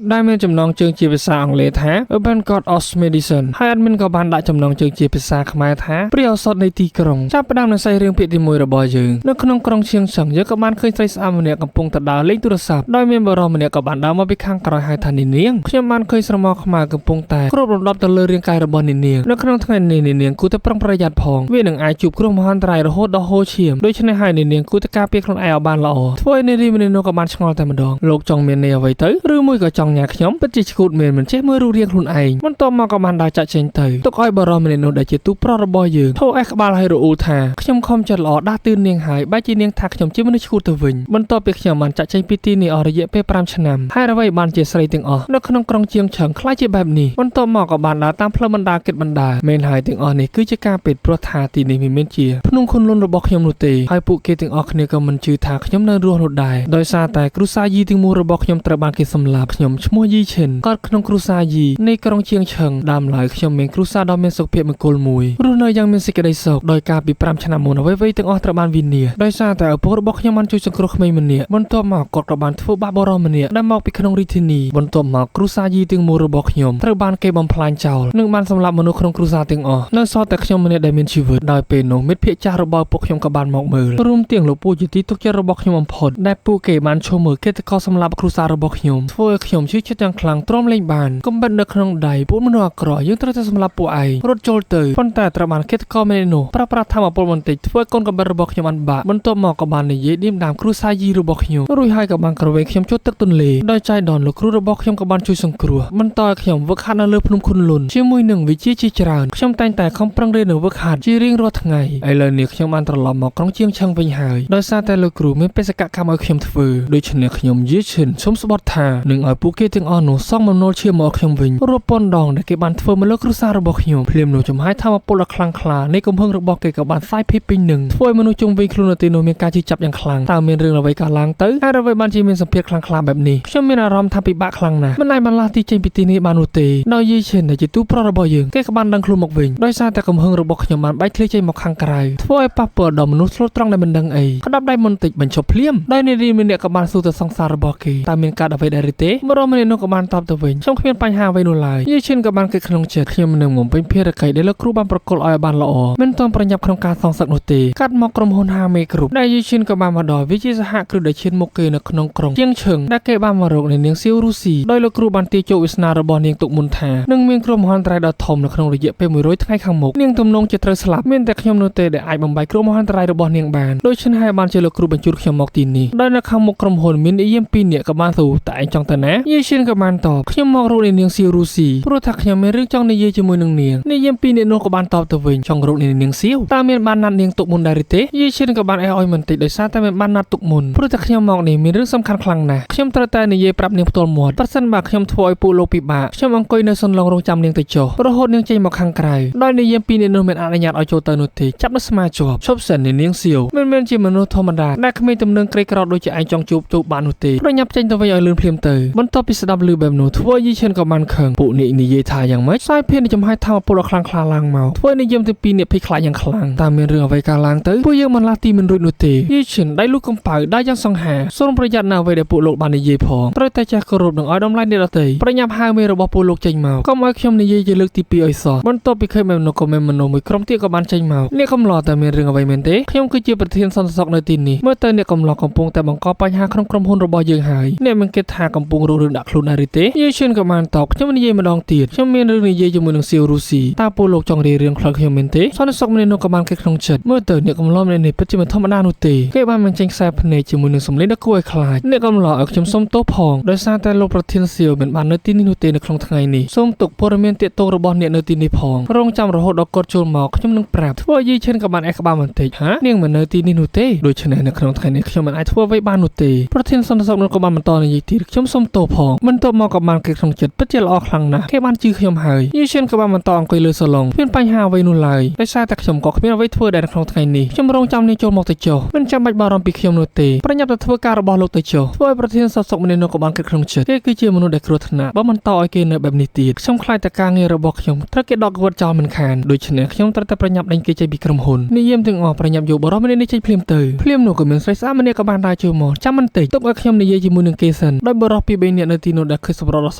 ដែលមានចំណងជើងជាភាសាអង់គ្លេសថា Urban God of Medicine ហើយ admin ក៏បានដាក់ចំណងជើងជាភាសាខ្មែរថាព្រះឱសថនៃទីក្រុងចាប់ផ្ដើមនៅសាច់រឿងភាគទី1របស់យើងនៅក្នុងក្រុងឈៀងសឹងយើងក៏បានឃើញស្រីស្អាតម្នាក់កំពុងតែដើរលេងទូរស័ព្ទដោយមានបុរសម្នាក់ក៏បានដើរមកពីខាងក្រោយហើយថានាងខ្ញុំបានឃើញស្រមោលខ្មៅកំពុងតែគ្របដណ្ដប់ទៅលើរាងកាយរបស់នាងនៅក្នុងថ្ងៃនេះនាងគួរតែប្រុងប្រយ័ត្នផងវានឹងអាចជួបគ្រោះមហន្តរាយរហូតដល់ហូរឈាមដូច្នេះហើយនាងគួរតែការពារខ្លួនឯងឲ្យបានល្អធ្វើឲ្យនារីម្នាក់នោះក៏បានឆ្ងល់តែម្ដងលោកចង់មានន័យអ្វីទៅឬមួយក៏ចង់ញ៉ាខ្ញុំពិតជាឈួតមានមិនចេះមើលរូបរាងខ្លួនឯងបន្ទាប់មកក៏បានដើរចាក់ចេញទៅទុកឲ្យបរិសម្នាក់នោះដែលជាទូប្រុសរបស់យើងធោអេសក្បាលឲ្យរអ៊ូថាខ្ញុំខំចិត្តល្អដាស់តឿននាងហើយបែរជានាងថាខ្ញុំជាមនុស្សឈួតទៅវិញបន្ទាប់ពីខ្ញុំបានចាក់ចេញពីទីនេះអស់រយៈពេល5ឆ្នាំហើយអ្វីបានជាស្រីទាំងអស់នៅក្នុងក្រុងជាងឆឹងខ្លាចជាបែបនេះបន្ទាប់មកក៏បានដើរតាមផ្លូវបណ្ដាគិតបណ្ដាមែនហើយទាំងអស់នេះគឺជាការពិតព្រោះថាទីនេះមិនមែនជាភ្នំខុនលុនរបស់ខ្ញុំនោះទេហើយពួកគេទាំងអស់គ្នាក៏មិនជឿថាខ្ញុំនៅរស់នោះដែរដោយសារតែគ្រួសារយីទាំងមូលរបស់ខ្ញុំត្រូវបានគេសម្លាប់ខ្ញុំឈ្មោះយីឈិនកើតក្នុងគ្រួសារយីនៃក្រុងជាងឆឹងដើមឡើយខ្ញុំមានគ្រួសារដ៏មានសុភមង្គលមួយរស់នៅយ៉ាងមានសេចក្តីសុខដោយការពី5ឆ្នាំមុនអ្វីៗទាំងអស់ត្រូវបានវិនាសដោយសារតែឪពុករបស់ខ្ញុំបានជួយសង្គ្រោះក្មេងម្នាក់បន្ទាប់មកគាត់ក៏បានធ្វើបាបបុរសម្នាក់ដែលមកពីក្នុងរាជធានីបន្ទាប់មកគ្រួសារយីទាំងមូលរបស់ខ្ញុំត្រូវបានគេបំផ្លាញចោលនិងបានសម្លាប់មនុស្សក្នុងគ្រួសារទាំងអស់នៅសល់តែខ្ញុំម្នាក់ដែលមានជីវិតដោយពេលនោះមិត្តភក្តិចាស់របស់ឪពុកខ្ញុំក៏បានមកមើលរួមទាំងលោកពូជាទីទុកចិត្តរបស់ខ្ញុំបំផុតដែលពួកគេបានឈរមើលឃាតករសម្លាប់គ្រួសាររបស់ខ្ញុំធ្វើឲ្យខ្ញុំជឿចិត្តយ៉ាងខ្លាំងទ្រាំលែងបានកំបិតនៅក្នុងដៃពួកមនុស្សអាក្រក់យើងត្រូវតែសម្លាប់ពួកឯងរត់ចូលទៅប៉ុន្តែត្រូវបានឃាតករម្នាក់នោះប្រើប្រាស់ធម៌ពលបន្តិចធ្វើឲ្យកូនកំបិតរបស់ខ្ញុំបានបាក់បន្ទាប់មកក៏បាននិយាយឌៀមដាមគ្រួសារយីរបស់ខ្ញុំរួចហើយក៏បានក្រវែងខ្ញុំចូលទឹកទន្លេដោយចៃដន្យលោកគ្រូរបស់ខ្ញុំក៏បានជួយសង្គ្រោះបន្តឲ្យខ្ញុំវឹកហាត់នៅលើភ្នំខុនលុនជាមួយនឹងវិជ្ជាជាច្រើនខ្ញុំតែងតែខំប្រឹងរៀននិងវឹកហាត់ជារៀងរាល់ថ្ងៃឥឡូវនេះខ្ញុំបានត្រឡប់មកក្រុងជាងឆឹងវិញហើយដោយសារតែលោកគ្រូមានបេសកកម្មឲ្យខ្ញុំធ្វើដូច្នេះខ្ញុំយីឈិនសូមស្បត់ថានឹងឲ្យពួកគេទាំងអស់នោះសងបំណុលឈាមមកខ្ញុំវិញរាប់ពាន់ដងដែលគេបានធ្វើមកលើគ្រួសាររបស់ខ្ញុំភ្លាមនោះចំហាយធម៌ពលដ៏ខ្លាំងក្លានៃកំហឹងរបស់គេក៏បានសាយភាយពេញនឹងធ្វើឲ្យមនុស្សជុំវិញខ្លួននៅទីនោះមានការជឿចាប់យ៉ាងខ្លាំងតើមានរឿងអ្វីកើតឡើងទៅហើយអ្វីបានជាមានសម្ពាធខ្លាំងក្លាបែបនេះខ្ញុំមានអារម្មណ៍ថាពិបាកខ្លាំងណាស់មិនអាចបន្លាស់ទីចេញពីទីនេះបាននោះទេដោយយីឈិនដែលជាទូប្រុសរបស់យើងគេក៏បានដឹងខ្លួនមកវិញដោយសារតែកំហឹងរបស់ខ្ញុំបានបែកធ្លាយចេញមកខាងក្រៅធ្វើឲ្យប៉ះពាល់ដល់មនុស្សស្លូតត្រង់ដែលមិនដឹងអីក្តាប់ដៃមុនតិចបញ្ឈប់ភ្លាមដោយនារីម្នាក់ក៏បានស៊ូទៅសង្សាររបស់គេតើមានការអ្វីដែរឬទេបុរសម្នាក់នោះក៏បានតបទៅវិញខ្ញុំគ្មានបញ្ហាអ្វីនោះឡើយយីឈិនក៏បានគិតក្នុងចិត្តខ្ញុំនឹងបំពេញភារកិច្ចដែលលោកគ្រូបានប្រគល់ឲ្យបានល្អមិនទាន់ប្រញាប់ក្នុងការសងសឹកនោះទេកាត់មកក្រុមហ៊ុនហាមេគ្រប់ដែលយីឈិនក៏បានមកដល់វាជាសហគ្រាសដែលឈានមុខគេនៅក្នុងក្រុងជាងឈឹងដែលគេបានមករកនាងសៀវរុស្ស៊ីដោយលោកគ្រូបានទាយជោគវាសនារបស់នាងទុកមុនថានឹងមានគ្រោះមហន្តរាយដ៏ធំនៅក្នុងរយៈពេល100ថ្ងៃខាងមុខនាងទំនងជាត្រូវស្លាប់មានតែខ្ញុំនោះទេដែលអាចបំបែកគ្រោះមហន្តរាយរបស់នាងបានដូច្នេះហើយបានជាលោកគ្រូបញ្ជូនខ្ញុំមកទីនេះដោយនៅខាងមុខក្រុមហ៊ុនមាននាយពីរនាក់ក៏បានសួរតើឯងចង់ទៅណាយីឈិនក៏បានតបខ្ញុំមករកនាងសៀវរុស្ស៊ីព្រោះថាខ្ញុំមានរឿងចង់និយាយជាមួយនឹងនាងនាយពីរនាក់នោះក៏បានតបទៅវិញចង់រកនាងសៀវតើមានបានណាត់នាងទុកមុនដែរឬទេយីឈិនក៏បានអេះអុយបន្តិចដោយសារតែមានបានណាត់ទុកមុនព្រោះតែខ្ញុំមកនេះមានរឿងសំខាន់ខ្លាំងណាស់ខ្ញុំត្រូវតែនិយាយប្រាប់នាងផ្ទាល់មាត់ប្រសិនបើខ្ញុំធ្វើឲ្យពួកលោកពិបាកខ្ញុំអង្គុយនៅសន្លងរងចាំនាងទៅចុះរហូតនាងចេញមកខាងក្រៅដោយនាយពីរនាក់នោះមិនអនុញ្ញាតឲ្យចូលទៅនោះទេចាប់នៅស្មាជាប់ឈប់សិននាងសៀវមិនមែនជាមនុស្សធម្មតាដែលគ្មានទំនឹងក្រីក្រដូចជាឯងចង់ជួបជួបបាននោះទេប្រញាប់ចេញទៅវិញឲ្យលឿនភ្លាមទៅបន្ទាប់ពីស្ដាប់ឮបែបនោះធ្វើយីឈិនក៏បានខឹងពួកនេះនិយាយថាយ៉ាងម៉េចសាយភានចំហាយធម៌ពលដ៏ខ្លាំងក្លាឡើងមកធ្វើនាយទាំងពីរនាក់ភ័យខ្លាចយ៉ាងខ្លាំងតើមានរឿងអ្វីកើតឡើងទៅពួកយើងមិនលាស់ទីមិនរួចនោះទេយីឈិនដៃលូកកំប៉ៅដើរយ៉ាងសង្ហាសូមប្រយ័ត្នណាស់អ្វីដែលពួកលោកបាននិយាយផងត្រូវតែចេះគោរពនិងឲ្យតម្លៃអ្នកដទៃប្រញាប់ហៅមេរបស់ពួកលោកចេញមកកុំឲ្យខ្ញុំនិយាយជាលើកទី2ឲ្យសោះបន្ទាប់ពីឃើញបែបនោះក៏មានមនុស្សមួយក្រុមទៀតក៏បានចេញមកអ្នកកំឡោតើមានរឿងអ្វីមែនទេខ្ញុំគឺជាប្រធានសន្តិសុខនៅទីនេះមើលទៅអ្នកកំឡោកំពុងតែបង្កបញ្ហាក្នុងក្រុមហ៊ុនរបស់យើងហើយអ្នកមិនគិតថាកំពុងរករឿងដាក់ខ្លួនដែរឬទេយីឈិនក៏បានតបខ្ញុំនិយាយម្ដងទៀតខ្ញុំមានរឿងនិយាយជាមួយនឹងសៀវរុស្ស៊ីតើពួកលោកចង់រៀបរឿងផ្លូវខ្ញុំមែនទេសន្តិសុខម្នាក់នោះក៏បានគិតក្នុងចិត្តមើលទៅអ្នកកំឡោម្នាក់នេះពិតជាមិនធម្មតានោះទេគេបានបញ្ចេញខ្សែភ្នែកជាមួយនឹងសម្លេងដ៏គួរឲ្យខ្លាចអ្នកកំឡោឲ្យខ្ញុំសុំទោសផងដោយសារតែលោកប្រធានសៀវមិនបាននៅទីនេះនោះទេនៅក្នុងថ្ងៃនេះសូមទុកព័ត៌មានទាក់ទងរបស់អ្នកនៅទីនេះផងរងចាំរហូតដល់គាត់ចូលមកខ្ញុំនឹងប្រាប់ធ្វើឲ្យយីឈិនក៏បានអេះក្បាលបន្តិចហានាងមិននៅទីនេះនោះទេដូច្នេះនៅក្នុងថ្ងៃនេះខ្ញុំមិនអាចធ្វើអ្វីបាននោះទេប្រធានសន្តិសុខនោះក៏បានបន្តនិយាយទៀតខ្ញុំសូមទោសផងបន្ទាប់មកក៏បានគិតក្នុងចិត្តពិតជាល្អខ្លាំងណាស់គេបានជឿខ្ញុំហើយយីឈិនក៏បានបន្តអង្គុយលើសាឡុងគ្មានបញ្ហាអ្វីនោះឡើយដោយសារតែខ្ញុំក៏គ្មានអ្វីធ្វើដែរនៅក្នុងថ្ងៃនេះខ្ញុំរងចាំនាងចូលមកទៅចុះមិនចាំបាច់បារម្ភពីខ្ញុំនោះទេប្រញាប់ទៅធ្វើការរបស់លោកទៅចុះធ្វើឲ្យប្រធានសន្តិសុខម្នាក់នោះក៏បានគិតក្នុងចិត្តគេគឺជាមនុស្សដែលគ្រោះថ្នាក់បើបន្តឲ្យគេនៅបែបនេះទៀតខ្ញុំខ្លាចតែការងាររបស់ខ្ញុំត្រូវគេដកកវត្តចោលមិនខានដូច្នេះខ្ញុំត្រូវតែប្រញាប់ដេញគេចេញពីក្រុមហ៊ុននិយាមទាំងអស់ប្រញាប់យកបរិសម្នាក់នេះចេញភ្លាមទៅភ្លាមនោះក៏មានស្រីស្អាតម្នាក់ក៏បានដើរចូលមកចាំបន្តិចទុកឲ្យខ្ញុំនិយាយជាមួយនឹងគេសិនដោយបរិសពីរបីនាក់ នាក់នៅទីនោះដែលឃើញសម្រស់ដ៏ស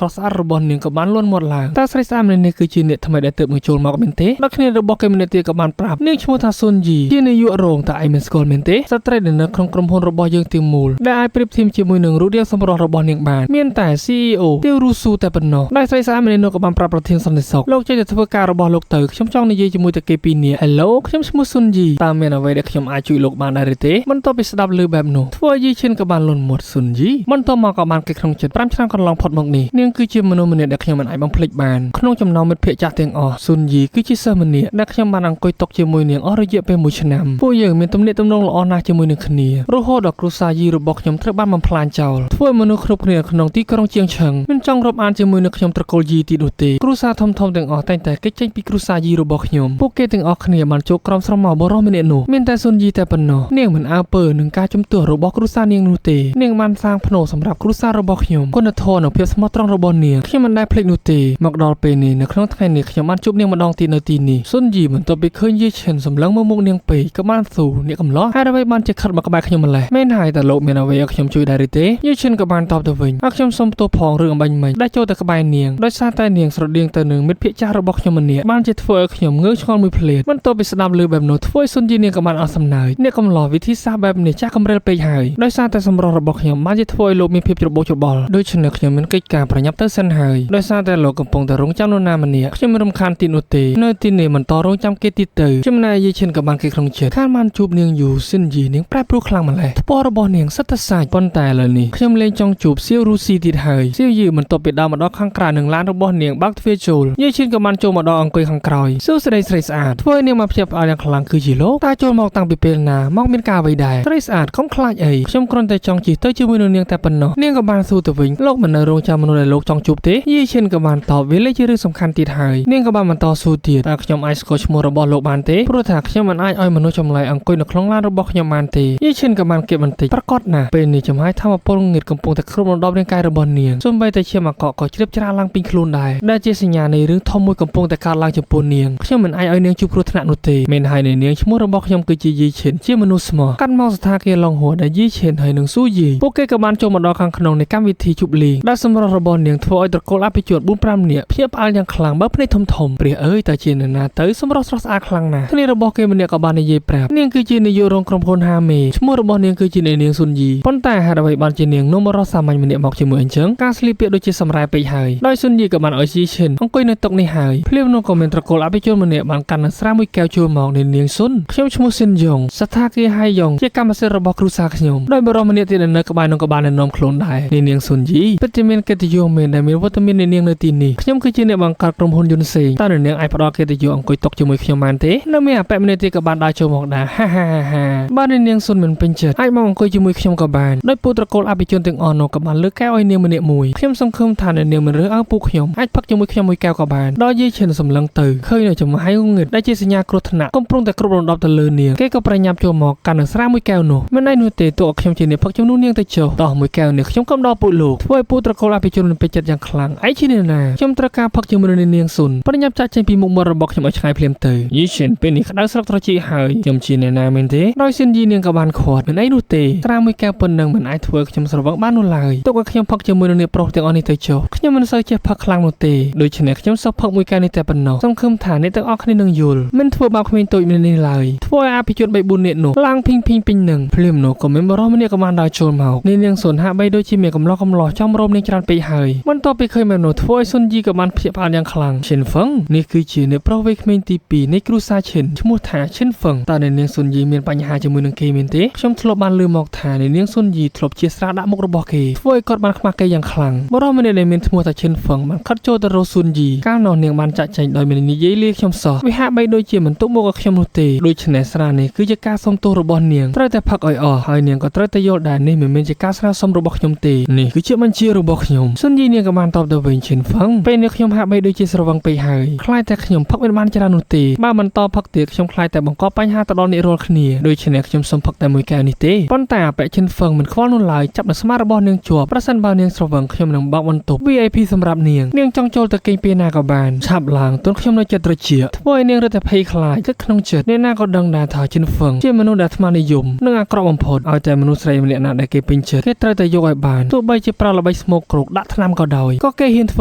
្រស់ស្អាតរបស់នាងក៏បានលន់មាត់ឡើងតើស្រីស្អាតម្នាក់នេះគឺជាអ្នកថ្មីដែលទើបមកចូលមកមែនទេដល់គ្នារបស់គេម្នាក់ទៀតក៏បានប្រាប់នាងឈ្មោះថាស៊ុនយីជានាយករងតើឯងមិនស្គាល់មែនទេស្ត្រីដែលនៅក្នុងក្រុមហ៊ុនរបស់យើងទាំងមូលដែលអាចប្រៀបធៀបជាមួយនឹងរូបរាងសម្រស់របស់នាងបានមានតែ CEO ទៀវរូស៊ូតែប៉ុណ្ណោះដែលស្រីស្អាតម្នាក់នោះក៏បានប្រាប់ប្រធានសន្តិសុខលោកចេះតែធ្វើការរបស់លោកទៅខ្ញុំចង់និយាយជាមួយតែគេពីរនាក់ Hello ខ្ញុំឈ្មោះស៊ុនយីតើមានអ្វីដែលខ្ញុំអាចជួយលោកបានដែរឬទេបន្ទាប់ពីស្ដាប់ឮបែបនោះធ្វើឲ្យយីឈិនក៏បានលន់មាត់ស៊ុនយីបន្ទាប់មកក៏បានគេក្នុងចិត្ត5ឆ្នាំកន្លងផុតមកនេះនាងគឺជាមនុស្សម្នាក់ដែលខ្ញុំមិនអាចបំភ្លេចបានក្នុងចំណោមមិត្តភ័ក្តិចាស់ទាំងអស់ស៊ុនយីគឺជាសិស្សម្នាក់ដែលខ្ញុំបានអង្គុយតុជាមួយនាងអស់រយៈពេល1ឆ្នាំពួកយើងមានទំនាក់ទំនងល្អណាស់ជាមួយនឹងគ្នារហូតដល់គ្រួសារយីរបស់ខ្ញុំត្រូវបានបំផ្លាញចោលធ្វើឲ្យមនុស្សគ្រប់គ្នាក្នុងទីក្រុងជាងឆឹងមិនចង់រាប់អានជាមួយនឹងខ្ញុំត្រកូលយីទីនោះទេគ្រួសារធំៗទាំងអស់តែងតែគេចចេញពីគ្រួសារយីរបស់ខ្ញុំពួកគេទាំងអស់គ្នាបានចូលក្រោមស្រមោលបុរសម្នាក់នោះមានតែស៊ុនយីតែប៉ុណ្ណោះនាងមិនអើពើនឹងការជំទាស់របស់គ្រួសារនាងនោះទេនាងបានសាងភ្នូសម្រាប់គ្រួសាររបស់ខ្ញុំគុណធម៌និងភាពស្មោះត្រង់របស់នាងខ្ញុំមិនដែលភ្លេចនោះទេមកដល់ពេលនេះនៅក្នុងថ្ងៃនេះខ្ញុំបានជួបនាងម្ដងទៀតនៅទីនេះស៊ុនយីបន្ទាប់ពីឃើញយីឈិនសម្លឹងមើលមុខនាងពេកក៏បានស៊ូអ្នកកំឡោះហេតុអ្វីបានជាខិតមកក្បែរខ្ញុំម្លេះមែនហើយតើលោកមានអ្វីឲ្យខ្ញុំជួយដែរឬទេយីឈិនក៏បានតបទៅវិញឲ្យខ្ញុំសុំទោសផងរឿងអំបញ្ញមិញដែលចូលទៅក្បែរនាងដោយសារតែនាងស្រដៀងទៅនឹងមិត្តភក្តិចាស់របស់ខ្ញុំម្នាក់បានជាធ្វើឲ្យខ្ញុំងើឆ្ងល់មួយភ្លែតបន្ទាប់ពីស្ដាប់ឮបែបនោះធ្វើឲ្យស៊ុនយីនាងក៏បានអស់សំណើចអ្នកកំឡោះវិធីសាស្ត្របែបនេះចាស់កម្រិលពេកហើយដោយសារតែសម្រស់របស់ខ្ញុំបានជាធ្វើឲ្យលោកមានភាពច្របូកច្របល់ដូច្នេះខ្ញុំមានកិច្ចការប្រញាប់ទៅសិនហើយដោយសារតែលោកកំពុងតែរងចាំនរណាម្នាក់ខ្ញុំមិនរំខានទីនោះទេនៅទីនេះបន្តរងចាំគេទៀតទៅចំណែកយីឈិនក៏បានគេក្នុងចិត្តខានបានជួបនាងយូស៊ិនយីនាងប្រែប្រួលខ្លាំងម្ល៉េះថ្ពាល់របស់នាងសិតតែសាច់ប៉ុន្តែឥឡូវនេះខ្ញុំលែងចង់ជួបសៀវរុស្ស៊ីទៀតហើយសៀវយីបន្ទាប់ពីដើរមកដល់ខាងក្រៅនឹងឡានរបស់នាងបើកទ្វារចូលយីឈិនក៏បានចូលមកដល់អង្គុយខាងក្រោយសួស្តីស្រីស្អាតធ្វើឲ្យនាងមកភ្ញាក់ផ្អើលយ៉ាងខ្លាំងគឺជាលោកតើចូលមកតាំងពីពេលណាមកមានការអ្វីដែរស្រីស្អាតកុំខ្លាចអីខ្ញុំគ្រាន់តែចង់ជិះទៅជាមួយនឹងនាងតែប៉ុណ្ណោះនាងក៏បានសួរទៅវិញលោកមិននៅរងចាំមនុស្សដែលលោកចង់ជួបទេយីឈិនក៏បានតបវាលេជារឿងសំខាន់ទៀតហើយនាងក៏បានបន្តសួរទៀតតើខ្ញុំអាចស្គាល់ឈ្មោះរបស់លោកបានទេព្រោះថាខ្ញុំមិនអាចឲ្យមនុស្សចម្លែកអង្គុយនៅក្នុងឡានរបស់ខ្ញុំបានទេយីឈិនក៏បានគិតបន្តិចប្រកាសណាស់ពេលនេះចំហាយធម្មពលងឹតកំពុងតែគ្របដណ្ដប់រាងកាយរបស់នាងសូម្បីតែជាមកកក៏ជ្រាបច្រាលឡើងពេញខ្លួនដែរដែលជាសញ្ញានៃរឿងធំមួយកំពុងតែកើតឡើងចំពោះនាងខ្ញុំមិនអាចឲ្យនាងជួបគ្រោះថ្នាក់នោះទេមែនហើយនាងឈ្មោះរបស់ខ្ញុំគឺជាយីឈិនជាមនុស្សស្មោះកាត់មកស្ថាគារឡងហួរដែលយីឈិនហើយនឹងស៊ូយីពួកគេក៏បានចូលមកដល់ខាងក្នុងនៃកម្មវិធីជប់លីងដែលសម្រស់របស់នាងធ្វើឲ្យត្រកូលអភិជន4-5នាក់ភ្ញាក់ផ្អើលយ៉ាងខ្លាំងបើភ្នែកធំធំព្រះអើយតើជានរណាទៅសម្រស់ស្រស់ស្អាតខ្លាំងណាស់គ្នារបស់គេម្នាក់ក៏បាននិយាយប្រាប់នាងគឺជានាយករងក្រុមហ៊ុនហាមេឈ្មោះរបស់នាងគឺជានាងស៊ុនយីប៉ុន្តែហេតុអ្វីបានជានាងនាំបរិសុទ្ធសាមញ្ញម្នាក់មកជាមួយអញ្ចឹងការស្លៀកពាក់ដូចជាសម្រែពេកហើយដោយស៊ុនយីក៏បានឲ្យយីឈិនអង្គុយនៅតុនេះហើយភ្លាមនោះក៏មានត្រកូលអភិជនម្នាក់បានកាន់នឹងស្រាមួយកែវចូលមកនាងស៊ុនខ្ញុំឈ្មោះស៊ិនយ៉ុងសត្ថាគាហៃយ៉ុងជាកម្មសិទ្ធិរបស់គ្រួសារខ្ញុំដោយបរិសម្នាក់ទៀតនៅក្បែរនោះក៏បានណែនាំខ្លួនដែរនាងស៊ុនយីពិតជាមានកិត្តិយសមែនដែលមានវត្តមាននាងនៅទីនេះខ្ញុំគឺជាអ្នកបង្កើតក្រុមហ៊ុនយុនសេងតើនាងអាចផ្ដល់កិត្តិយសអង្គុយតុជាមួយខ្ញុំបានទេនៅមានអបិម្នាក់ទៀតក៏បានដើរចូលមកដែរហាហាហាបើនាងស៊ុនមិនពេញចិត្តអាចមកអង្គុយជាមួយខ្ញុំក៏បានដោយពួកត្រកូលអភិជនទាំងអស់នោះក៏បានលើកកែវឲ្យនាងម្នាក់មួយខ្ញុំសង្ឃឹមថានាងមិនរើសអើងពួកខ្ញុំអាចផឹកជាមួយខ្ញុំមួយកែវក៏បានដល់យីឈិនសម្លឹងទៅឃើញនៅចំហាយងងឹតដែលជាសញ្ញាគ្រោះថ្នាក់កំពុងតែគ្រប់រំដប់ទៅលើនាងគេក៏ប្រញាប់ចូលមកកាន់នឹងស្រាមួយកែវនោះមិនឯនោះទេទោះខ្ញុំជាអ្នកផឹកជំនួសនាងទៅចុះតោះមួយកែវនេះខ្ញុំកំដល់ពួកលោកធ្វើឲ្យពួកត្រកូលអភិជនមិនពេញចិត្តយ៉ាងខ្លាំងឯជាអ្នកណាខ្ញុំត្រូវការផឹកជាមួយនឹងនាងស៊ុនប្រញាប់ចាក់ចេញពីមុខមាត់របស់ខ្ញុំឲ្យឆ្ងាយភ្លាមទៅយីឈិនពេលនេះក្តៅស្រុកត្រចៀកហើយខ្ញុំជាអ្នកណាមែនទេដោយស៊ិនយីនាងក៏បានខាត់មិនអីនោះទេស្រាមួយកែវប៉ុណ្ណឹងមិនអាចធ្វើខ្ញុំស្រវឹងបាននោះឡើយទុកឲ្យខ្ញុំផឹកជាមួយនឹងអ្នកប្រុសទាំងអស់នេះទៅចុះខ្ញុំមិនសូវចេះផឹកខ្លាំងនោះទេដូច្នេះខ្ញុំសូមផឹកមួយកែវនេះតែប៉ុណ្ណោះសង្ឃឹមថាអ្នកទាំងអស់គ្នានឹងយល់មិនធ្វើបាបក្មេងតូចម្នាក់នេះឡើយធ្វើឲ្យអភិជន3-4នាក់នោះឡើងភីងភីងពេញនឹងភ្លាមនោះក៏មានបរិសម្នាក់ក៏បានដើរចូលមកនាងស៊ុនហាក់បីដូចជាមានកំឡោះកំឡោះចំរោមនាងច្រើនពេកហើយបន្ទាប់ពីឃើញបែបនោះធ្វើឲ្យស៊ុនយីក៏បានភ្ញាក់ផ្អើលយ៉ាងខ្លាំងឈិនហ្វឹងនេះគឺជាអ្នកប្រុសវ័យក្មេងទី2នៃគ្រួសារឈិនឈ្មោះថាឈិនហ្វឹងតើនាងស៊ុនយីមានបញ្ហាជាមួយនឹងគេមែនទេខ្ញុំធ្លាប់បានឮមកថានាងស៊ុនយីធ្លាប់ជាស្រាដាក់មុខរបស់គេធ្វើឲ្យគាត់បានខ្មាស់គេយ៉ាងខ្លាំងបរិសម្នាក់ដែលមានឈ្មោះថាឈិនហ្វឹងបានខិតចូលទៅរកស៊ុនយីកាលនោះនាងបានចាក់ចែងដោយមិននិយាយលាខ្ញុំសោះវាហាក់បីដូចជាមិនទុកមុខឲ្យខ្ញុំនោះទេដូច្នេះស្រានេះគឺជាការសុំទោសរបស់នាងត្រូវតែផឹកឲ្យអស់ហើយនាងក៏ត្រូវតែយល់ដែរនេះមិនមែនជាការស្នើសុំរបស់ខ្ញុំទេនេះគឺជាបញ្ជារបស់ខ្ញុំស៊ុនយីនាងក៏បានតបទៅវិញឈិនហ្វឹងពេលនេះខ្ញុំហាក់បីដូចជាស្រវឹងពេកហើយខ្លាចតែខ្ញុំផឹកមិនបានច្រើននោះទេបើបន្តផឹកទៀតខ្ញុំខ្លាចតែបង្កបញ្ហាទៅដល់អ្នករាល់គ្នាដូច្នេះខ្ញុំសុំផឹកតែមួយកែវនេះទេប៉ុន្តែអបិឈិនហ្វឹងមិនខ្វល់នោះឡើយចាប់នៅស្មារបស់នាងជាប់ប្រសិនបើនាងស្រវឹងខ្ញុំនឹងបើកបន្ទប់ VIP សម្រាប់នាងនាងចង់ចូលទៅគេងពេលណាក៏បានឆាប់ឡើងទន់ខ្ញុំនៅចិត្តត្រចៀកធ្វើឲ្យនាងរឹតតែភ័យខ្លាចគិតក្នុងចិត្តអ្នកណាក៏ដឹងដែរថាឈិនហ្វឹងជាមនុស្សដែលអាត្មានិយមនិងអាក្រក់បំផុតឲ្យតែមនុស្សស្រីម្នាក់ណាដែលគេពេញចិត្តគេត្រូវតែយកឲ្យបានទោះបីជាប្រើ ល្បិចស្មោកគ្រោកដាក់ថ្នាំក៏ដោយក៏គេហ៊ានធ្វ